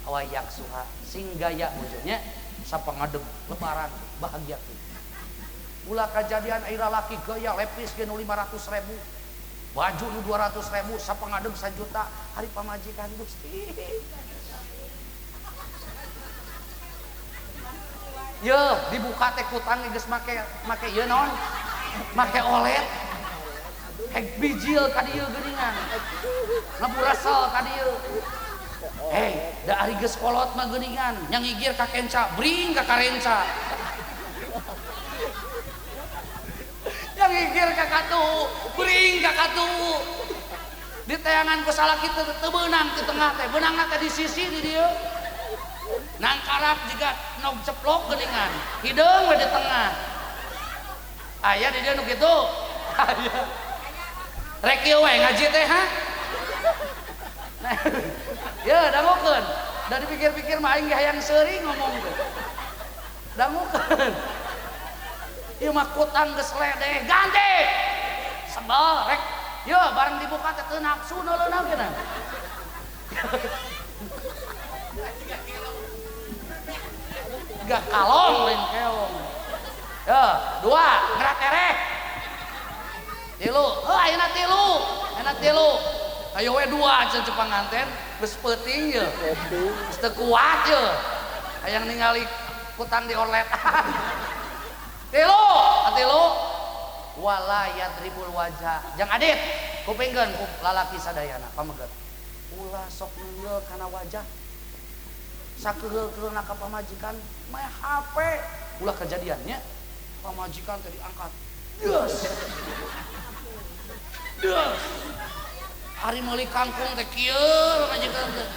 Awayak suha sing gaya bojone sapangadeg lebaran bahagia teh. Ulah kajadian ai lalaki gaya lepis ge nu 500.000. Baju nu 200.000 sapangadeg 1 juta hari pamajikan Gusti. Yeuh dibuka teh kutang geus make ieu naon? Make OLED. Hek bijil ka dieu geuningan. Ngaburasel ka dieu. Hei, da ari geus kolot mah geuningan, nyangigir ka kenca, bring ka karenca. Nyangigir ka katuhu, bring ka katuhu. Di teangan ku salaki teu beunang di tengah teh, beunangna teh di sisi di dieu. Nangkarap jiga nog ceplok geuningan, hideung we di tengah. Aya di dieu nu kitu. Aya. Rek ieu we ngaji teh ha? Ya, dangukeun. Da dipikir-pikir mah aing ge hayang seuri ngomong teh. Dangukeun. Ieu mah kutang geus ledeh, ganti. Sebel rek. Yeuh bareng dibuka teh teu nafsu neuleuna geuna. Gak kalong lain keong. Ya, dua ngeratereh. Tilu, heuh ayeuna tilu. Ayeuna tilu. Ayo we dua cenah panganten geus peuting ye. Geus teu kuat ye. Hayang ningali kutang di orletan. Tilu, tilu. Wala yadribul wajah. Jang adit, kupingkeun ku lalaki sadayana pameget. Ulah sok neunggeul kana wajah. Sakeheul-keheulna ka pamajikan mah HP. Ulah kejadiannya pamajikan teh diangkat. Des. Des. Hari meuli kangkung teh kieu pamajikan teh.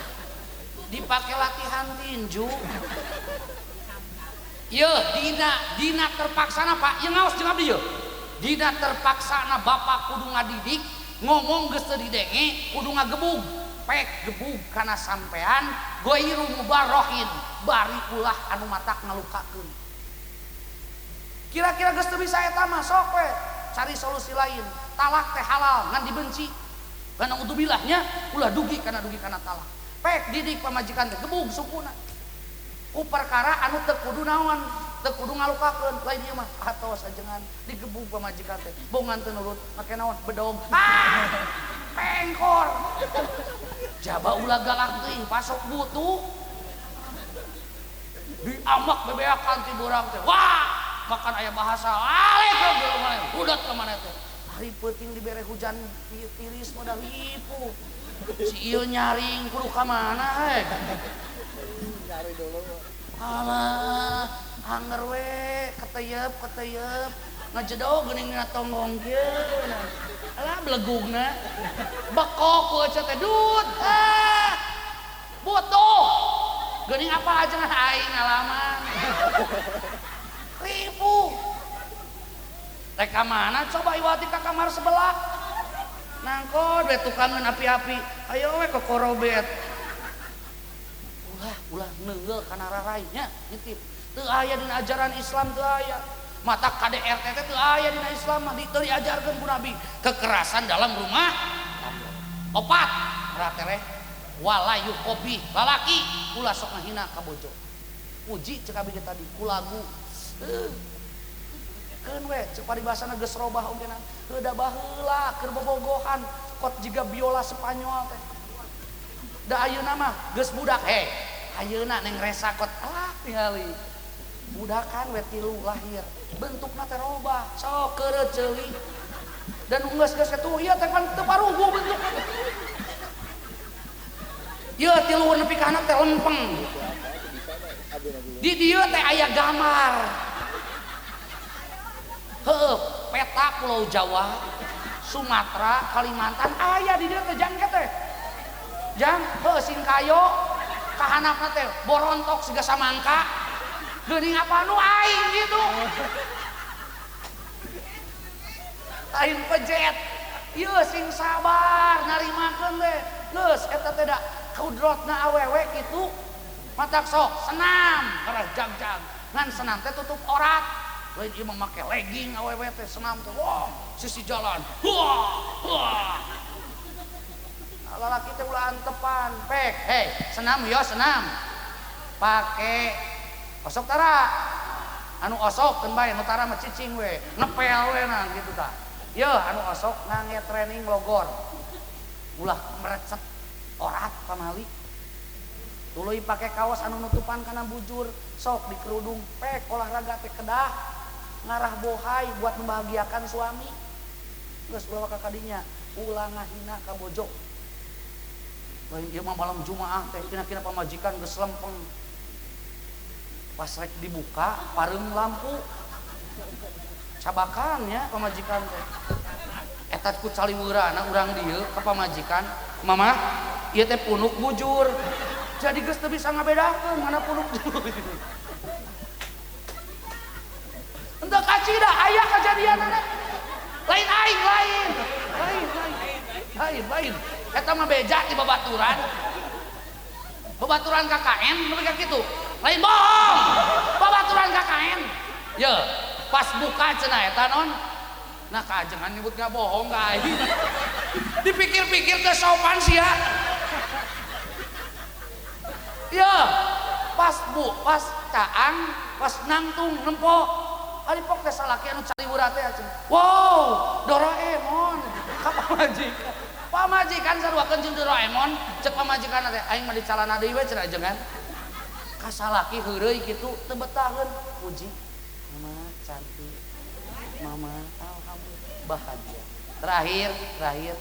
Dipake latihan tinju. Yeuh dina terpaksana Pak, ieu ngaos jeung abdi yeuh. Dina terpaksana bapak kudu ngadidik, ngomong geus teu didenge, kudu ngagebug. Pek gebug kana sampean goiru mubarrohin, bari ulah anu matak ngalukakeun. Kira-kira geus teu bisa eta mah sok we cari solusi lain. Talak teh halal ngan dibenci. Kana udzubillah-nya ulah dugi kana talak. Pek didik pamajikan teh gebug sukuna. Ku perkara anu teu kudu naon, teu kudu ngalukakeun. Lain ieu mah atos ajengan digebug pamajikan teh. Bongan teu nurut, make naon? Bedog. Ah! Pengkor. Jaba ulah galak teuing pasok butuh. Diamak bebeakan ti borang teh. Wah, makan aya bahasa. Alek udat ka mana teh. Hari peuting dibere hujan tiris mah da ripuh. Si ieu nyaring kudu ka mana heh. Nyari dulu. Alah, anger we keteyep ngajedog geuning dina tonggong kieu. Alah belegugna. Bekok ku aca teh dut. Ah. Butuh. Geuning apa aja aing ngalaman. Ripuh. Rek ka mana coba iwati ka kamar sebelah. Nangkod we tukangeun api-api. Ayo we kokorobet. Ulah neunggeul kana rarainya nitip. Teu aya dina ajaran Islam teu aya. Mata KDRT teh teu aya dina Islam mah teu diajarkeun ku Nabi. Kekerasan dalam rumah tangga. Opat, ratereh. Wala yuqobi lalaki ulah sok ngahina ka bojo. Puji cek abi tadi ku lagu. Keun we cek paribasana geus robah ogenan. Heuh da baheula keur bobogohan kot jiga biola Spanyol teh. Da ayeuna mah geus budak heh. Ayeuna neng resa kot alah tingali. Budakan we tilu lahir. Bentukna teh robah sok keureuh ceuli. Dan geus-geus kitu ieu teh pan teu paruguh bentukna teh. Ieu tilu nepi ka anak teh lempeng. Di dieu teh aya gambar. Heueuh, peta Pulau Jawa, Sumatera, Kalimantan aya di dieu teh jang teh. Jang, heueuh Singkayo kahanapna teh borontok siga samangka. Geuning apa nu aing gitu. Lain pejet. Ieu sing sabar narimakeun teh. Geus eta teh da kudrotna awewe kitu. Matak sok senam karah jag-jag. Ngan senam teh tutup orat. Lain ieu mah make legging awewe teh senam teh. Wah, sisi jalan. Wah, wah. Lalaki teh ulah antepan. Pek, hei, senam yo senam. Pake osok tara. Anu osok keun bae nu tara mah cicing we, ngepel we nah kitu tah. Yeuh anu osok ngange training logor. Ulah merecet orat pamali. Tuluy pake kaos anu nutupan kana bujur, sok di kerudung, pek olahraga teh kedah ngarah bohai buat membahagiakan suami. Geus ulah ka kadinya, ulah ngahina ka bojo. Lain ieu mah malam Jumaah teh kina-kina pamajikan geus lempeng. Pas rek dibuka pareum lampu. Cabakan nya pamajikan teh. Eta ku caliweurana urang dieu ka pamajikan, "Mama, ieu teh punuk bujur." Jadi geus teu bisa ngabedakeun mana punuk bujur. Henteu kacida aya kajadianana. Lain aing lain. Lain lain. Lain lain. Eta mah beja di babaturan. Babaturan KKN nepi ka kitu. Lain bohong. Babaturan KKN. Ye, pas buka cenah eta non. Nah kajengan nyebut nggak bohong ka aing. Dipikir-pikir teh sopan sia. Ya, pas bu, pas caang, pas nangtung nempo. Ari pok teh salaki anu caliwura teh cenah. Wow, Doraemon ka pamajikan. Pamajikan saruakeun jeung Doraemon, cek pamajikan teh aing mah dicalana deui we cenah ajengan. Ka salaki heureuy kitu teu betaheun puji. Mama cantik. Mama alhamdulillah bahagia. Terakhir, terakhir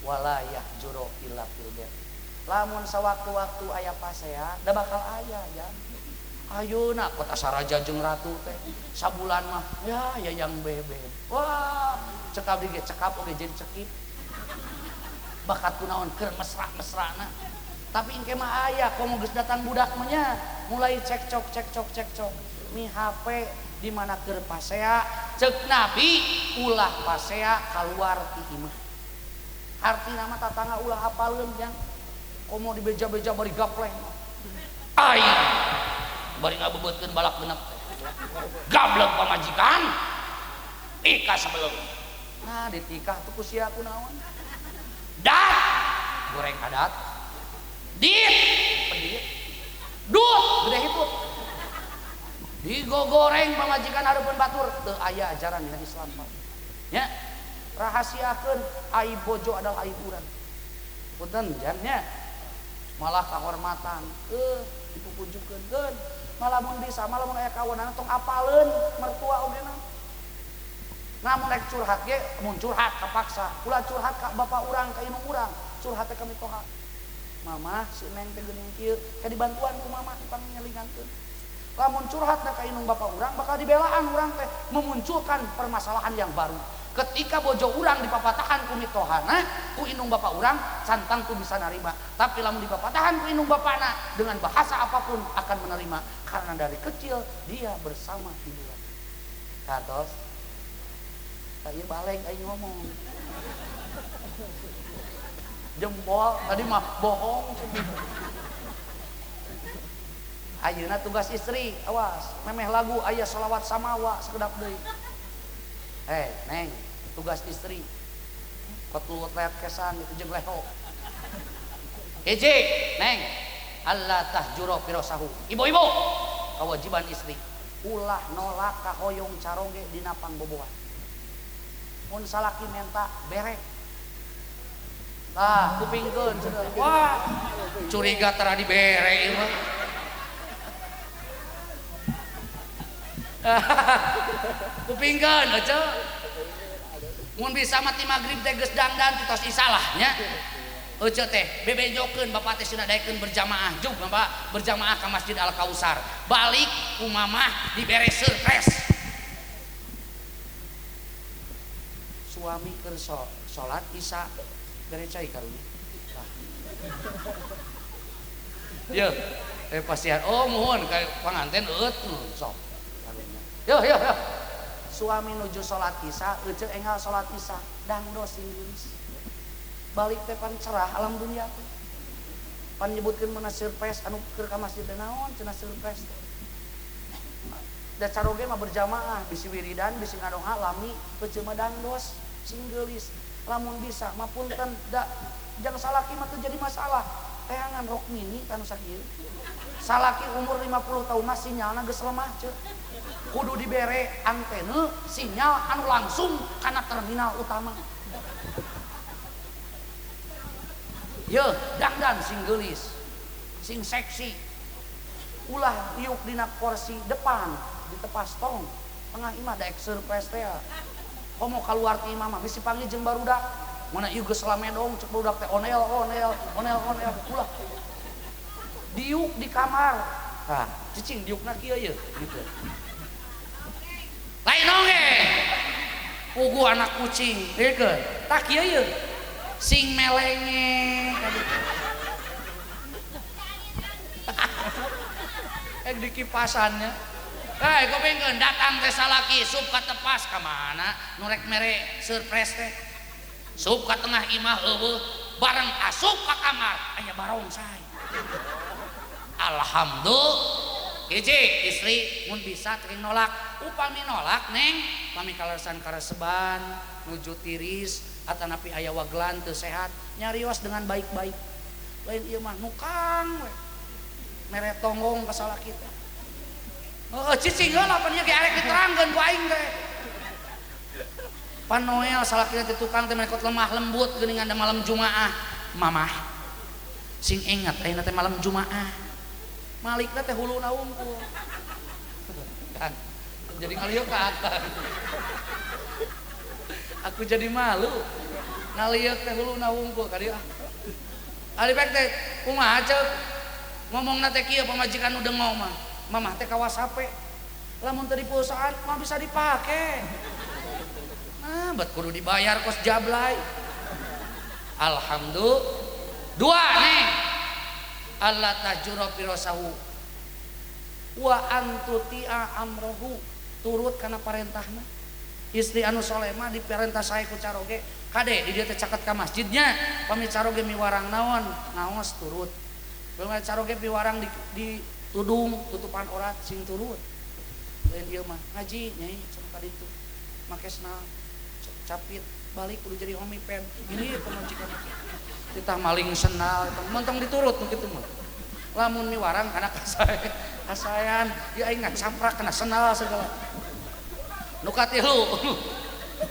walayah juro illa fil bait. Lamun sawaktu-waktu aya pasea da bakal aya ya. Ayeuna kota saraja jeung ratu teh sabulan mah ya yayang bebeb. Wah, cekap di ge cekap oge jadi cekip. Bakat kunaon keur mesra-mesrana. Tapi engke mah aya komo geus datang budak mah nya mulai cekcok cekcok cekcok. Mi HP di mana keur pasea cek Nabi ulah pasea kaluar ti imah. Artina mah tatangga ulah apaleun jang. Komo dibeja-beja bari gapleng. Aing bari ngabebeutkeun balak genep. Gablek pamajikan. Ika sebelum. Nah ditikah tuh ku sia kunaon. Dat goreng adat. Dit pedit. Dut gede hitut. Digogoreng pamajikan hareupeun batur teu aya ajaran dina Islam mah. Nya rahasiakeun aib bojo adalah aib urang. Punten jan nya. Malah kahormatan dipupujukeun keun. Malah mun bisa malah mun aya kawanana tong apaleun mertua ogena. Nah mun rek curhat ge mun curhat kapaksa. Ulah curhat ka bapak urang ka indung urang, curhat teh ka mitoha. Mama si neng teh geuning kieu, ka dibantuan ku mama dipangnyelingankeun. Lamun curhat ka indung bapak urang bakal dibelaan urang teh memunculkan permasalahan yang baru. Ketika bojo urang dipapatahan ku mitohana, ku indung bapak urang santang tu bisa narima. Tapi lamun dipapatahan ku indung bapana dengan bahasa apapun akan menerima karena dari kecil dia bersama ibu. Katos tadi balik aing ngomong. Jempol tadi mah bohong. Ayeuna tugas istri, awas, memeh lagu aya sholawat samawa sekedap deui. Neng, tugas istri. Kot lulut leet kesan itu jeung leho. Hiji, neng, Allah tahjuro firosahu. Ibu-ibu, kewajiban istri ulah nolak kahoyong caroge dina pangbobohan. Mun salaki menta bere. Tah, kupingkeun cenah. Wah, curiga tara dibere ieu mah. Kupingkeun ece. Mun bisa mati magrib teh geus dangdan ti tos isalah nya. Ece teh bebejokeun bapak teh cenah daekeun berjamaah jug bapak berjamaah ka Masjid Al Kausar. Balik ku mamah dibere surprise. Suami keur salat isya bere cai karunya. Tah. Yeuh, pasian. Oh muhun ka panganten eueut sok karunya. Yeuh yeuh yeuh. Suami nuju salat isya, ece enggal salat isya, dangdos sing geulis. Balik teh pan cerah alam dunia teh. Pan nyebutkeun meuna surprise anu keur ka masjid teh naon cenah surprise teh. Da caroge mah berjamaah, bisi wiridan, bisi ngadoa lami, ece mah dangdos sing geulis. Lamun bisa mah punten da jang salaki mah teu jadi masalah. Teangan rok mini tanu sakieu. Salaki umur 50 tahun mah sinyalna geus lemah ceu. Kudu dibere antena sinyal anu langsung kana terminal utama. Yeuh, dangdan sing geulis, sing seksi. Ulah diuk dina kursi depan, ditepas tong. Tengah imah daek surprise teh. Komo kaluar ti imah mah bisi panggih jeung barudak. Mana ieu geus lamedong cek barudak teh onel onel onel onel ulah. Diuk di kamar. Tah, cicing diukna kieu yeuh gitu. Lain oge. Puguh anak kucing, ieu tah kieu yeuh. Sing melenge di kipasannya. Hei, kupingkeun datang teh salaki sup ka tepas ka mana nu rek mere surprise teh. Sup ka tengah imah eueuh bareng asup ka kamar aya barongsai. Alhamdulillah. Hiji istri mun bisa teu nolak, upami nolak neng pami kaleresan kareseban nuju tiris atanapi aya wagelan teu sehat nyarios dengan baik-baik. Lain ieu mah nukang we mere tonggong ka salaki teh. Heeh cicing heula pan ieu ge arek diterangkeun ku aing teh. Pan Noel salakina teh tukang teh menekot lemah lembut geuningan da malam Jumaah. Mamah sing ingat ayeuna teh malam Jumaah. Malikna teh huluna wungkul. Kan jadi ngalieu ka akang. Aku jadi malu. Ngalieu teh huluna wungkul ka dieu. Ari pek teh kumaha ceuk? Ngomongna teh kieu pamajikan nu dengo mah. Mamah teh kawas HP. Lamun teu dipulsaan mah bisa dipake. Nah, bet kudu dibayar kos jablay. Alhamdulillah. Dua neng. Allah tajuro firosahu wa antutia amrohu, turut kana parentahna. Istri anu soleh mah diperintah sae ku caroge, kade di dieu teh caket ka masjidnya, pami caroge miwarang naon, ngaos turut. Pami caroge miwarang di tudung tutupan orat sing turut. Lain ieu mah ngaji nyai cenah ka ditu. Make sendal capit balik kudu jadi homi pen. Ini pamajikan kita maling sendal eta montong diturut nu kitu mah. Lamun miwarang kana kasaean ieu aing ngacamprak kana sendal segala. Nu katilu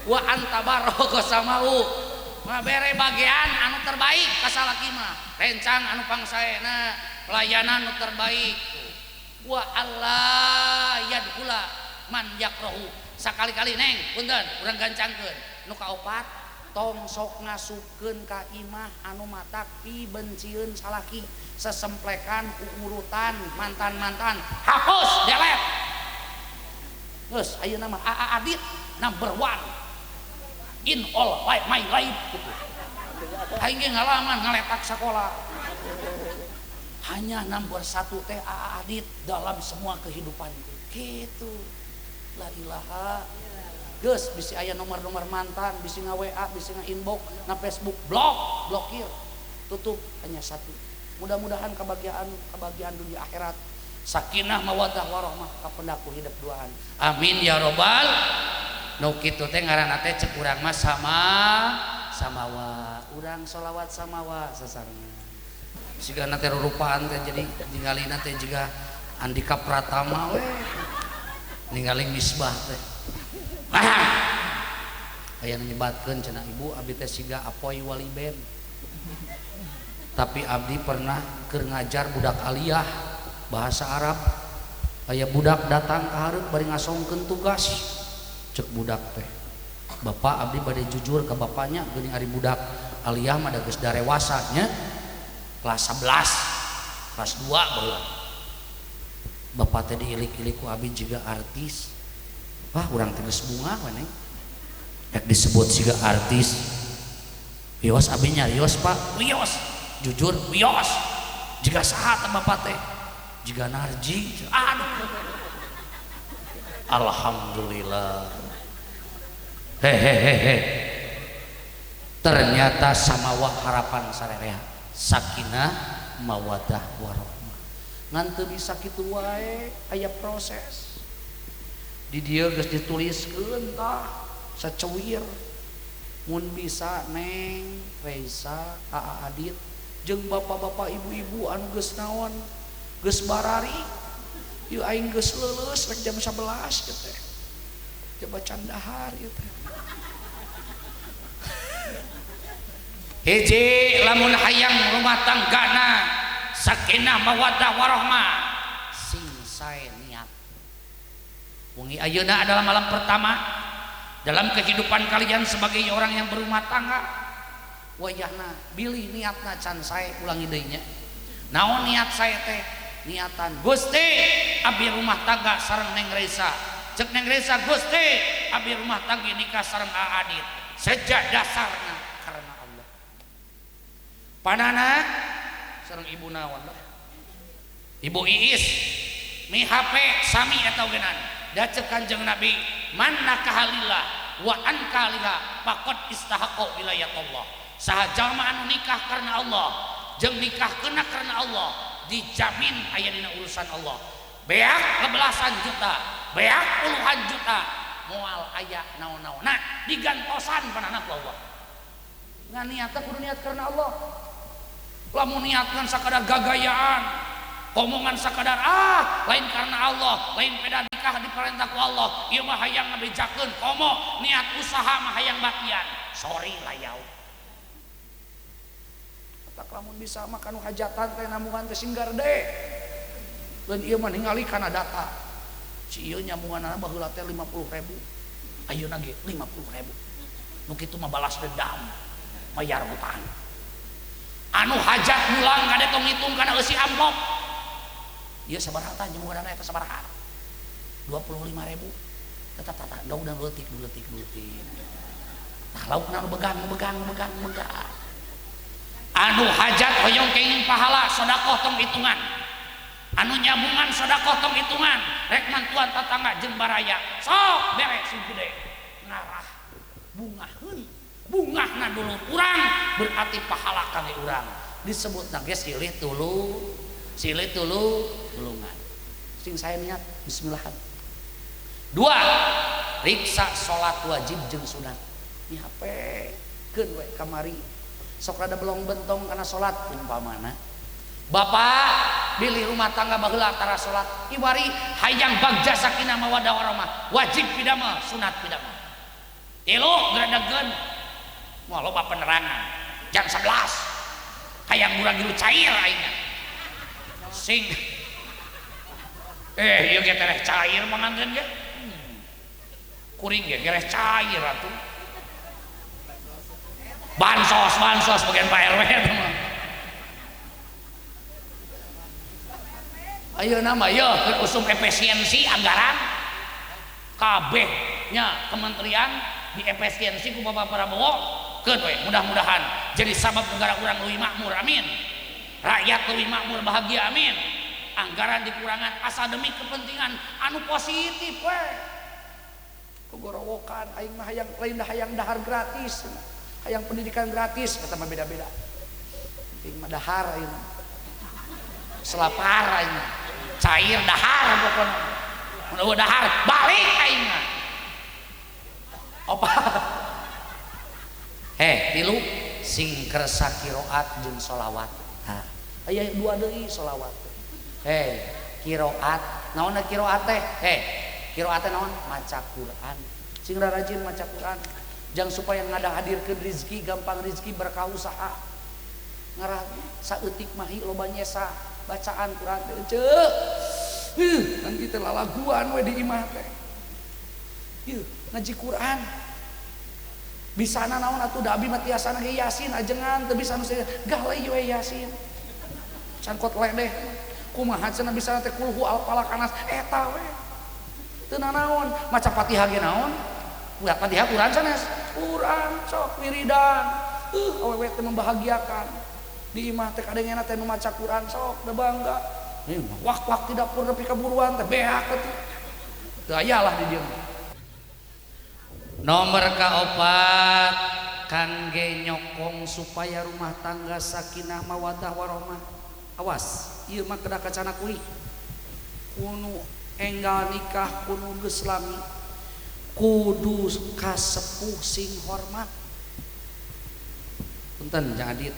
wa antabaraka samau ngabere bagian anu terbaik ka salaki mah, rencang anu pangsaena, pelayanan nu terbaik. Wa alla yadkhula man yakrohu. Sakali-kali neng punten urang gancangkeun. Nu kaopat tong sok ngasupkeun ka imah anu matak pibencieun salaki, sesemplekan uurutan mantan-mantan, hapus delete. Geus ayeuna mah AA Adit number 1 in all my life gitu. Aing ge ngalaman ngaletak sakola. Hanya nomor 1 teh AA Adit dalam semua kehidupanku. Gitu. La ilaha. Geus bisi aya nomor-nomor mantan, bisi nga-WA, bisi nga-inbox, na Facebook, blok, blokir. Tutup hanya satu. Mudah-mudahan kebahagiaan dunia akhirat. Sakinah mawaddah warahmah kapendaku hidup duaan. Amin ya robbal. Nu kitu teh ngaranna teh cek urang mah sama samawa. Urang sholawat samawa sasarengan. Sigana teh rurupaan teh jadi ningalina teh jiga Andika Pratama we. Ningali Misbah teh. Aya nu nyebatkeun cenah ibu abdi teh siga Apoy Wali Band. Tapi abdi pernah keur ngajar budak aliyah bahasa Arab. Aya budak datang ka hareup bari ngasongkeun tugas. Cek budak teh, bapak abdi bade jujur ka bapaknya geuning ari budak aliyah mah da geus darewasa nya. Kelas 11, kelas 2 baheula. Bapak teh diilik-ilik ku abdi jiga artis. Wah, urang teh geus bungah we neng. Rek disebut siga artis. Wios abdi nyarios Pak, wios. Jujur wios. Jiga saha teh bapak teh? Jiga Narji. Aduh. Alhamdulillah. Hehehehe. Ternyata samawa harapan sarerea. Sakinah mawadah warahmah. Ngan teu bisa kitu wae, aya proses. Di dieu geus dituliskeun tah sacuir. Mun bisa Neng Reisa, Aa Adit jeung bapak-bapak ibu-ibu anu geus naon geus barari. Ieu aing geus leuleus rek jam 11 ieu teh. Coba candahar ieu teh. Hiji lamun hayang rumah tanggana sakinah mawaddah warahmah sing sae niat. Wengi ayeuna adalah malam pertama dalam kehidupan kalian sebagai orang yang berumah tangga. Wayahna bilih niatna can sae, ulangi deui nya. Naon niat sae teh? Niatan Gusti abdi rumah tangga sareng Neng Reza. Cek Neng Reza Gusti abdi rumah tangga nikah sareng Adit. Sejak dasarna karena Allah. Panana sareng ibu naon lah. Ibu Iis mi HP sami atau genan. Da cek Kanjeng Nabi man nakahalillah wa ankaliha faqad istahaqqa wilayatullah. Saha jalma anu nikah karena Allah jeung nikah kena karena Allah dijamin aya dina urusan Allah. Beak belasan juta, beak puluhan juta moal aya naon-naonna digantosan panana ku Allah. Ngan niatna kudu niat karena Allah. Lamun niatkan sakadar gagayaan, omongan sakadar lain karena Allah, lain peda nikah diperintah ku Allah, ieu mah hayang ngabejakeun komo niat usaha mah hayang batian. Sorry layau. Tak lamun bisa mah kanu hajatan teh namungan teh sing garede. Lain ieu mah ningali kana data. Si ieu nyamunganana baheula teh 50.000. Ayeuna ge 50.000. Nu kitu mah balas dendam, mayar hutang. Anu hajat mulang kade tong ngitung kana eusi amplop. Ieu sabaraha tah nyamunganana eta sabaraha? 25.000. Tetap tata udah leutik leutik leutik. Tah laukna nu begang begang begang begang. Anu hajat hoyong kenging pahala sedekah tong hitungan. Anu nyambungan sedekah tong hitungan. Rek mantuan tatangga jeung baraya. Sok bere sing gede. Ngarah bungaheun. Bungahna dulur urang berarti pahala kangge urang. Disebutna ge silih tulu, silih tulu tulungan. Sing saya niat bismillah. Dua, riksa salat wajib jeung sunat. Ni HP keun we kamari. Sok rada belong bentong kana salat umpamana. Bapak bilih rumah tangga baheula tara salat, iwari hayang bagja sakinah mawaddah warahmah, wajib pidamel, sunat pidamel. Tilu gredegeun. Moal loba penerangan. Jam 11. Hayang murah gilu cair aingna. Sing ieu ge tereh cair manganten ge. Kuring ge gereh cair atuh. Bansos, bansos bagian Pak RW itu mah. Ayeuna mah yeuh keur usum efisiensi anggaran kabeh nya kementerian di efisiensi ku Bapak Prabowo keun we mudah-mudahan jadi sabab negara urang leuwih makmur amin. Rakyat leuwih makmur bahagia amin. Anggaran dikurangan asal demi kepentingan anu positif we. Kugorowokan aing mah hayang lain hayang dahar gratis. Hayang pendidikan gratis kata mah beda-beda. Penting mah dahar aing. Selapar aing. Cair dahar pokona. Mun eueuh dahar balik aing mah. Opa. Heh, tilu sing kersa qiraat jeung sholawat. Hah. Aya dua deui sholawat. Hei, qiraat. Naonna qiraat teh? Hei, qiraat teh naon? Maca Quran. Sing rajin maca Quran. Jang supaya ngadahadirkeun rezeki, gampang rezeki berkah usaha. Ngarah saeutik mahi loba nyesa bacaan Quran teh ceu. Nanti teh lalaguan we di imah teh. Ieu ngaji Quran. Bisana naon atuh da abi mah tiasana ge Yasin ajengan teu bisa nu galih we Yasin. Cangkot ledeh. Kumaha cenah bisa teh kulhu al-falaq anas eta we. Teu nanaon maca Fatihah ge naon? Fatihah Quran sanes. Quran sok wiridan. Awewe teh membahagiakan. Di imah teh kadengena teh nu maca Quran sok da bangga. Wak-wak di dapur nepi ka buruan teh beak atuh. Teu aya lah di dieu. Nomor kaopat kangge nyokong supaya rumah tangga sakinah mawaddah warahmah. Awas, ieu mah kedah kacana kulih. Kunu enggal nikah kunu geus lami. Kudu kasepuh sing hormat. Punten Jang Adit.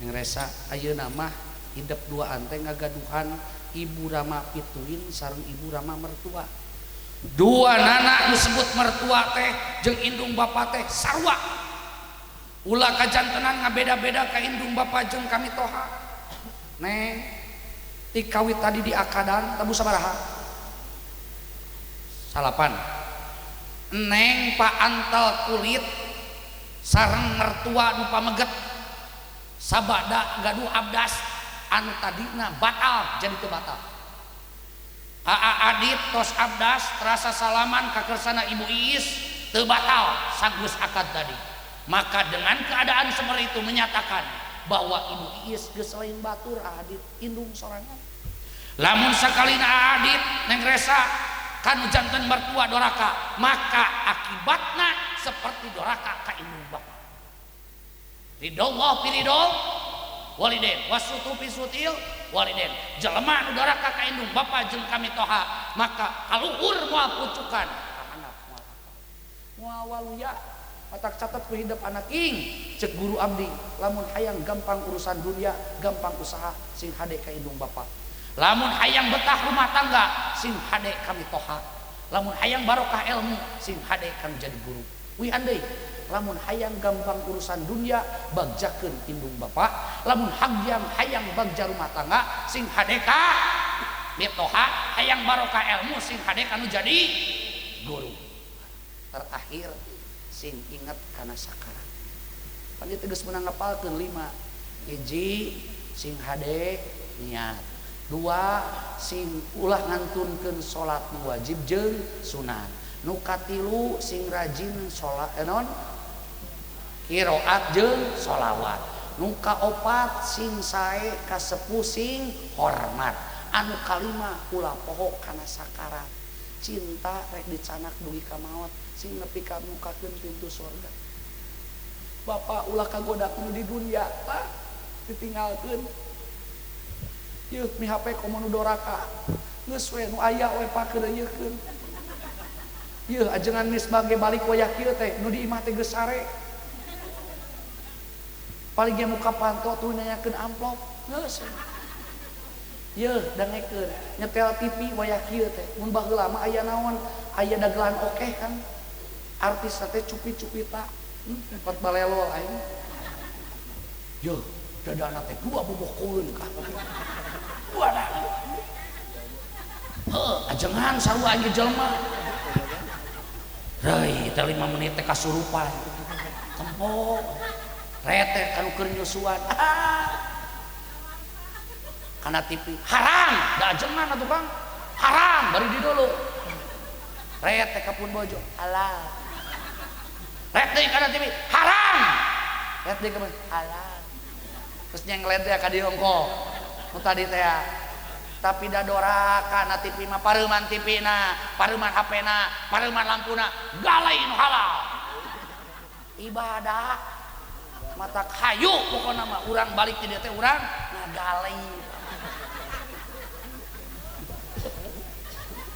Yang resa ayeuna mah hidep duaan teh ngagaduhan ibu rama pituin sareng ibu rama mertua. Dua nana disebut mertua teh jeung indung bapa teh sarua. Ulah kajantenan ngabeda-beda ka indung bapa jeung kami toha. Neng ti kawit tadi di akadan tabu sabaraha? Salapan. Neng paantel kulit sareng mertua nu pameget sabada gaduh abdas anu tadina batal jadi teu batal. Aa Adit tos abdas terasa salaman ka kersana Ibu Iis teu batal sageus akad tadi. Maka dengan keadaan seperti itu menyatakan bahwa Ibu Iis geus lain batur Adit indung sorangan. Lamun sakalina Adit neng resa kanu janten mertua doraka, maka akibatna seperti doraka ka indung bapa. Ridho Allah fi ridho waliden wasutu fi sutil waliden. Jelema nu doraka ka indung bapa jeung kami toha, maka kaluhur moal pucukan ka handap moal akal. Moal waluya matak catat ku hidup anak ing cek guru abdi, lamun hayang gampang urusan dunia, gampang usaha sing hade ka indung bapa. Lamun hayang betah rumah tangga sing hade kami toha. Lamun hayang barokah ilmu sing hade kami jadi guru. Wih andai lamun hayang gampang urusan dunia bagjakeun indung bapa, lamun hayang bagja rumah tangga sing hade ka mitoha, hayang barokah ilmu sing hade kanu jadi guru. Terakhir sing inget kana sakarat. Pan ieu teh geus meunang ngapalkeun 5. Hiji sing hade niat. 2 sing ulah ngantunkeun salat nu wajib jeung sunat. Nu katilu sing rajin salat naon? Qiraat jeung sholawat. Nu kaopat sing sae kasepuh sing hormat. Anu kalima ulah poho kana sakarat. Cinta rek dicanak dugi ka maot sing nepi ka mukakeun pintu surga. Bapak ulah kagoda nu di dunia tah ditinggalkeun. Yeuh mi HP komo nu doraka. Geus we nu aya we pakeureuyekeun. Yeuh ajengan misbah ge balik wayah kieu teh nu di imah teh geus sare. Paling ge muka panto tuh nanyakeun amplop. Geus. Yeuh dangekeun nyetel TV wayah kieu teh mun baheula mah aya naon? Aya dagelan okeh kan. Artis teh cupi-cupita. Empat balelo aing. Yeuh dadana teh dua bobokoeun ka. Dua dah. Heuh ajengan sarua aing jelema. Reuy teh 5 menit teh kasurupan. Tempo. Rete kanu keur nyusuan. Kana TV haram, da ajengan atuh Kang. Haram bari di dulu. Rete ka pun bojo, halal. Rete kana TV haram. Rete ka halal. Terus nyenglet teh ka dieu ongko. Nu tadi teh tapi da doraka na TV mah pareuman TV na, pareuman HP na, pareuman lampuna, galai nu halal. Ibadah mata kayu pokona mah urang balik ti dieu teh urang ngagalai.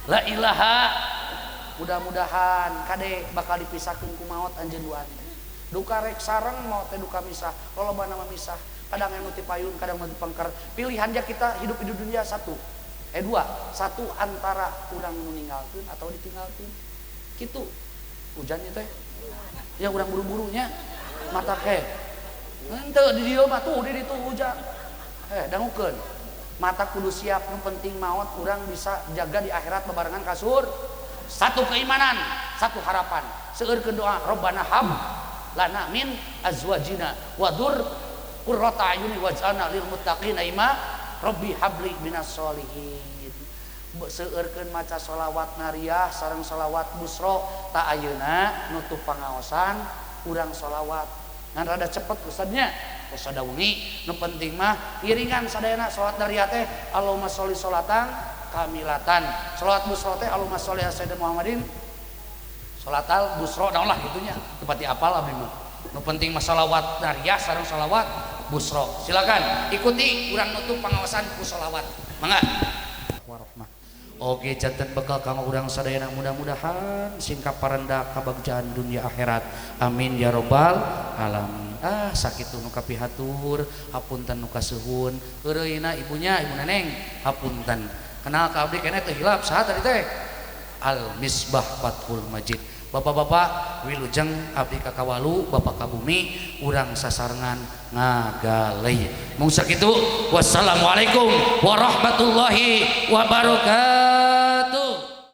La ilaha, mudah-mudahan kade bakal dipisahkeun ku maot anjeun duaan teh. Duka rek sareng maot teh duka misah, lolobana mah misah. Kadang anu ti payun, kadang nu ti pengker. Pilihan dia kita hidup di dunia satu, eh dua, satu antara urang nu ninggalkeun atau ditinggalkeun. Gitu. Hujannya teh. Ya urang buru-burunya mata ke. Henteu di dieu mah tuh di ditu hujan. Eh, dangukeun. Mata kudu siap, nu penting maot urang bisa jaga di akhirat bebarengan kasur. Satu keimanan, satu harapan. Seueurkeun doa, Robbana hab lana min azwajina wa dur qurrata ayuni waj'alna lil muttaqina ima Rabbi habli minas solihin. Seueurkeun maca sholawat nariyah sareng sholawat busro. Tak ayeuna nutup pangaosan urang sholawat ngan rada cepet, ustadnya ustad daungi. Nu penting mah iringan sadayana. Sholawat nariyah teh Allahumma sholli sholatan kamilatan, sholawat busro teh Allahumma sholli ala sayyidina Muhammadin sholatal busro, naon lah gitunya, tepati apal abdi mah. Nu penting mah sholawat nariyah sareng sholawat busro. Silakan ikuti, urang nutup pangaosan ku sholawat, mangga. Warahmah. Oke, janten bekal kanggo urang sadayana, mudah-mudahan singkap parenda kabagjaan dunia akhirat. Amin ya robbal alamin. Ah, sakitu nu kapihatur, hapunten nu kasuhun. Heureuyna ibunya, Ibu Neneng, hapunten. Kenal ka abdi keneh teu hilap saha tadi teh? Al Misbah Fathul Majid. Bapak-bapak wilujeng, abdi ka Kawalu, bapak ka bumi, urang sasarengan ngagaleuh. Mung sakitu, wassalamualaikum warahmatullahi wabarakatuh.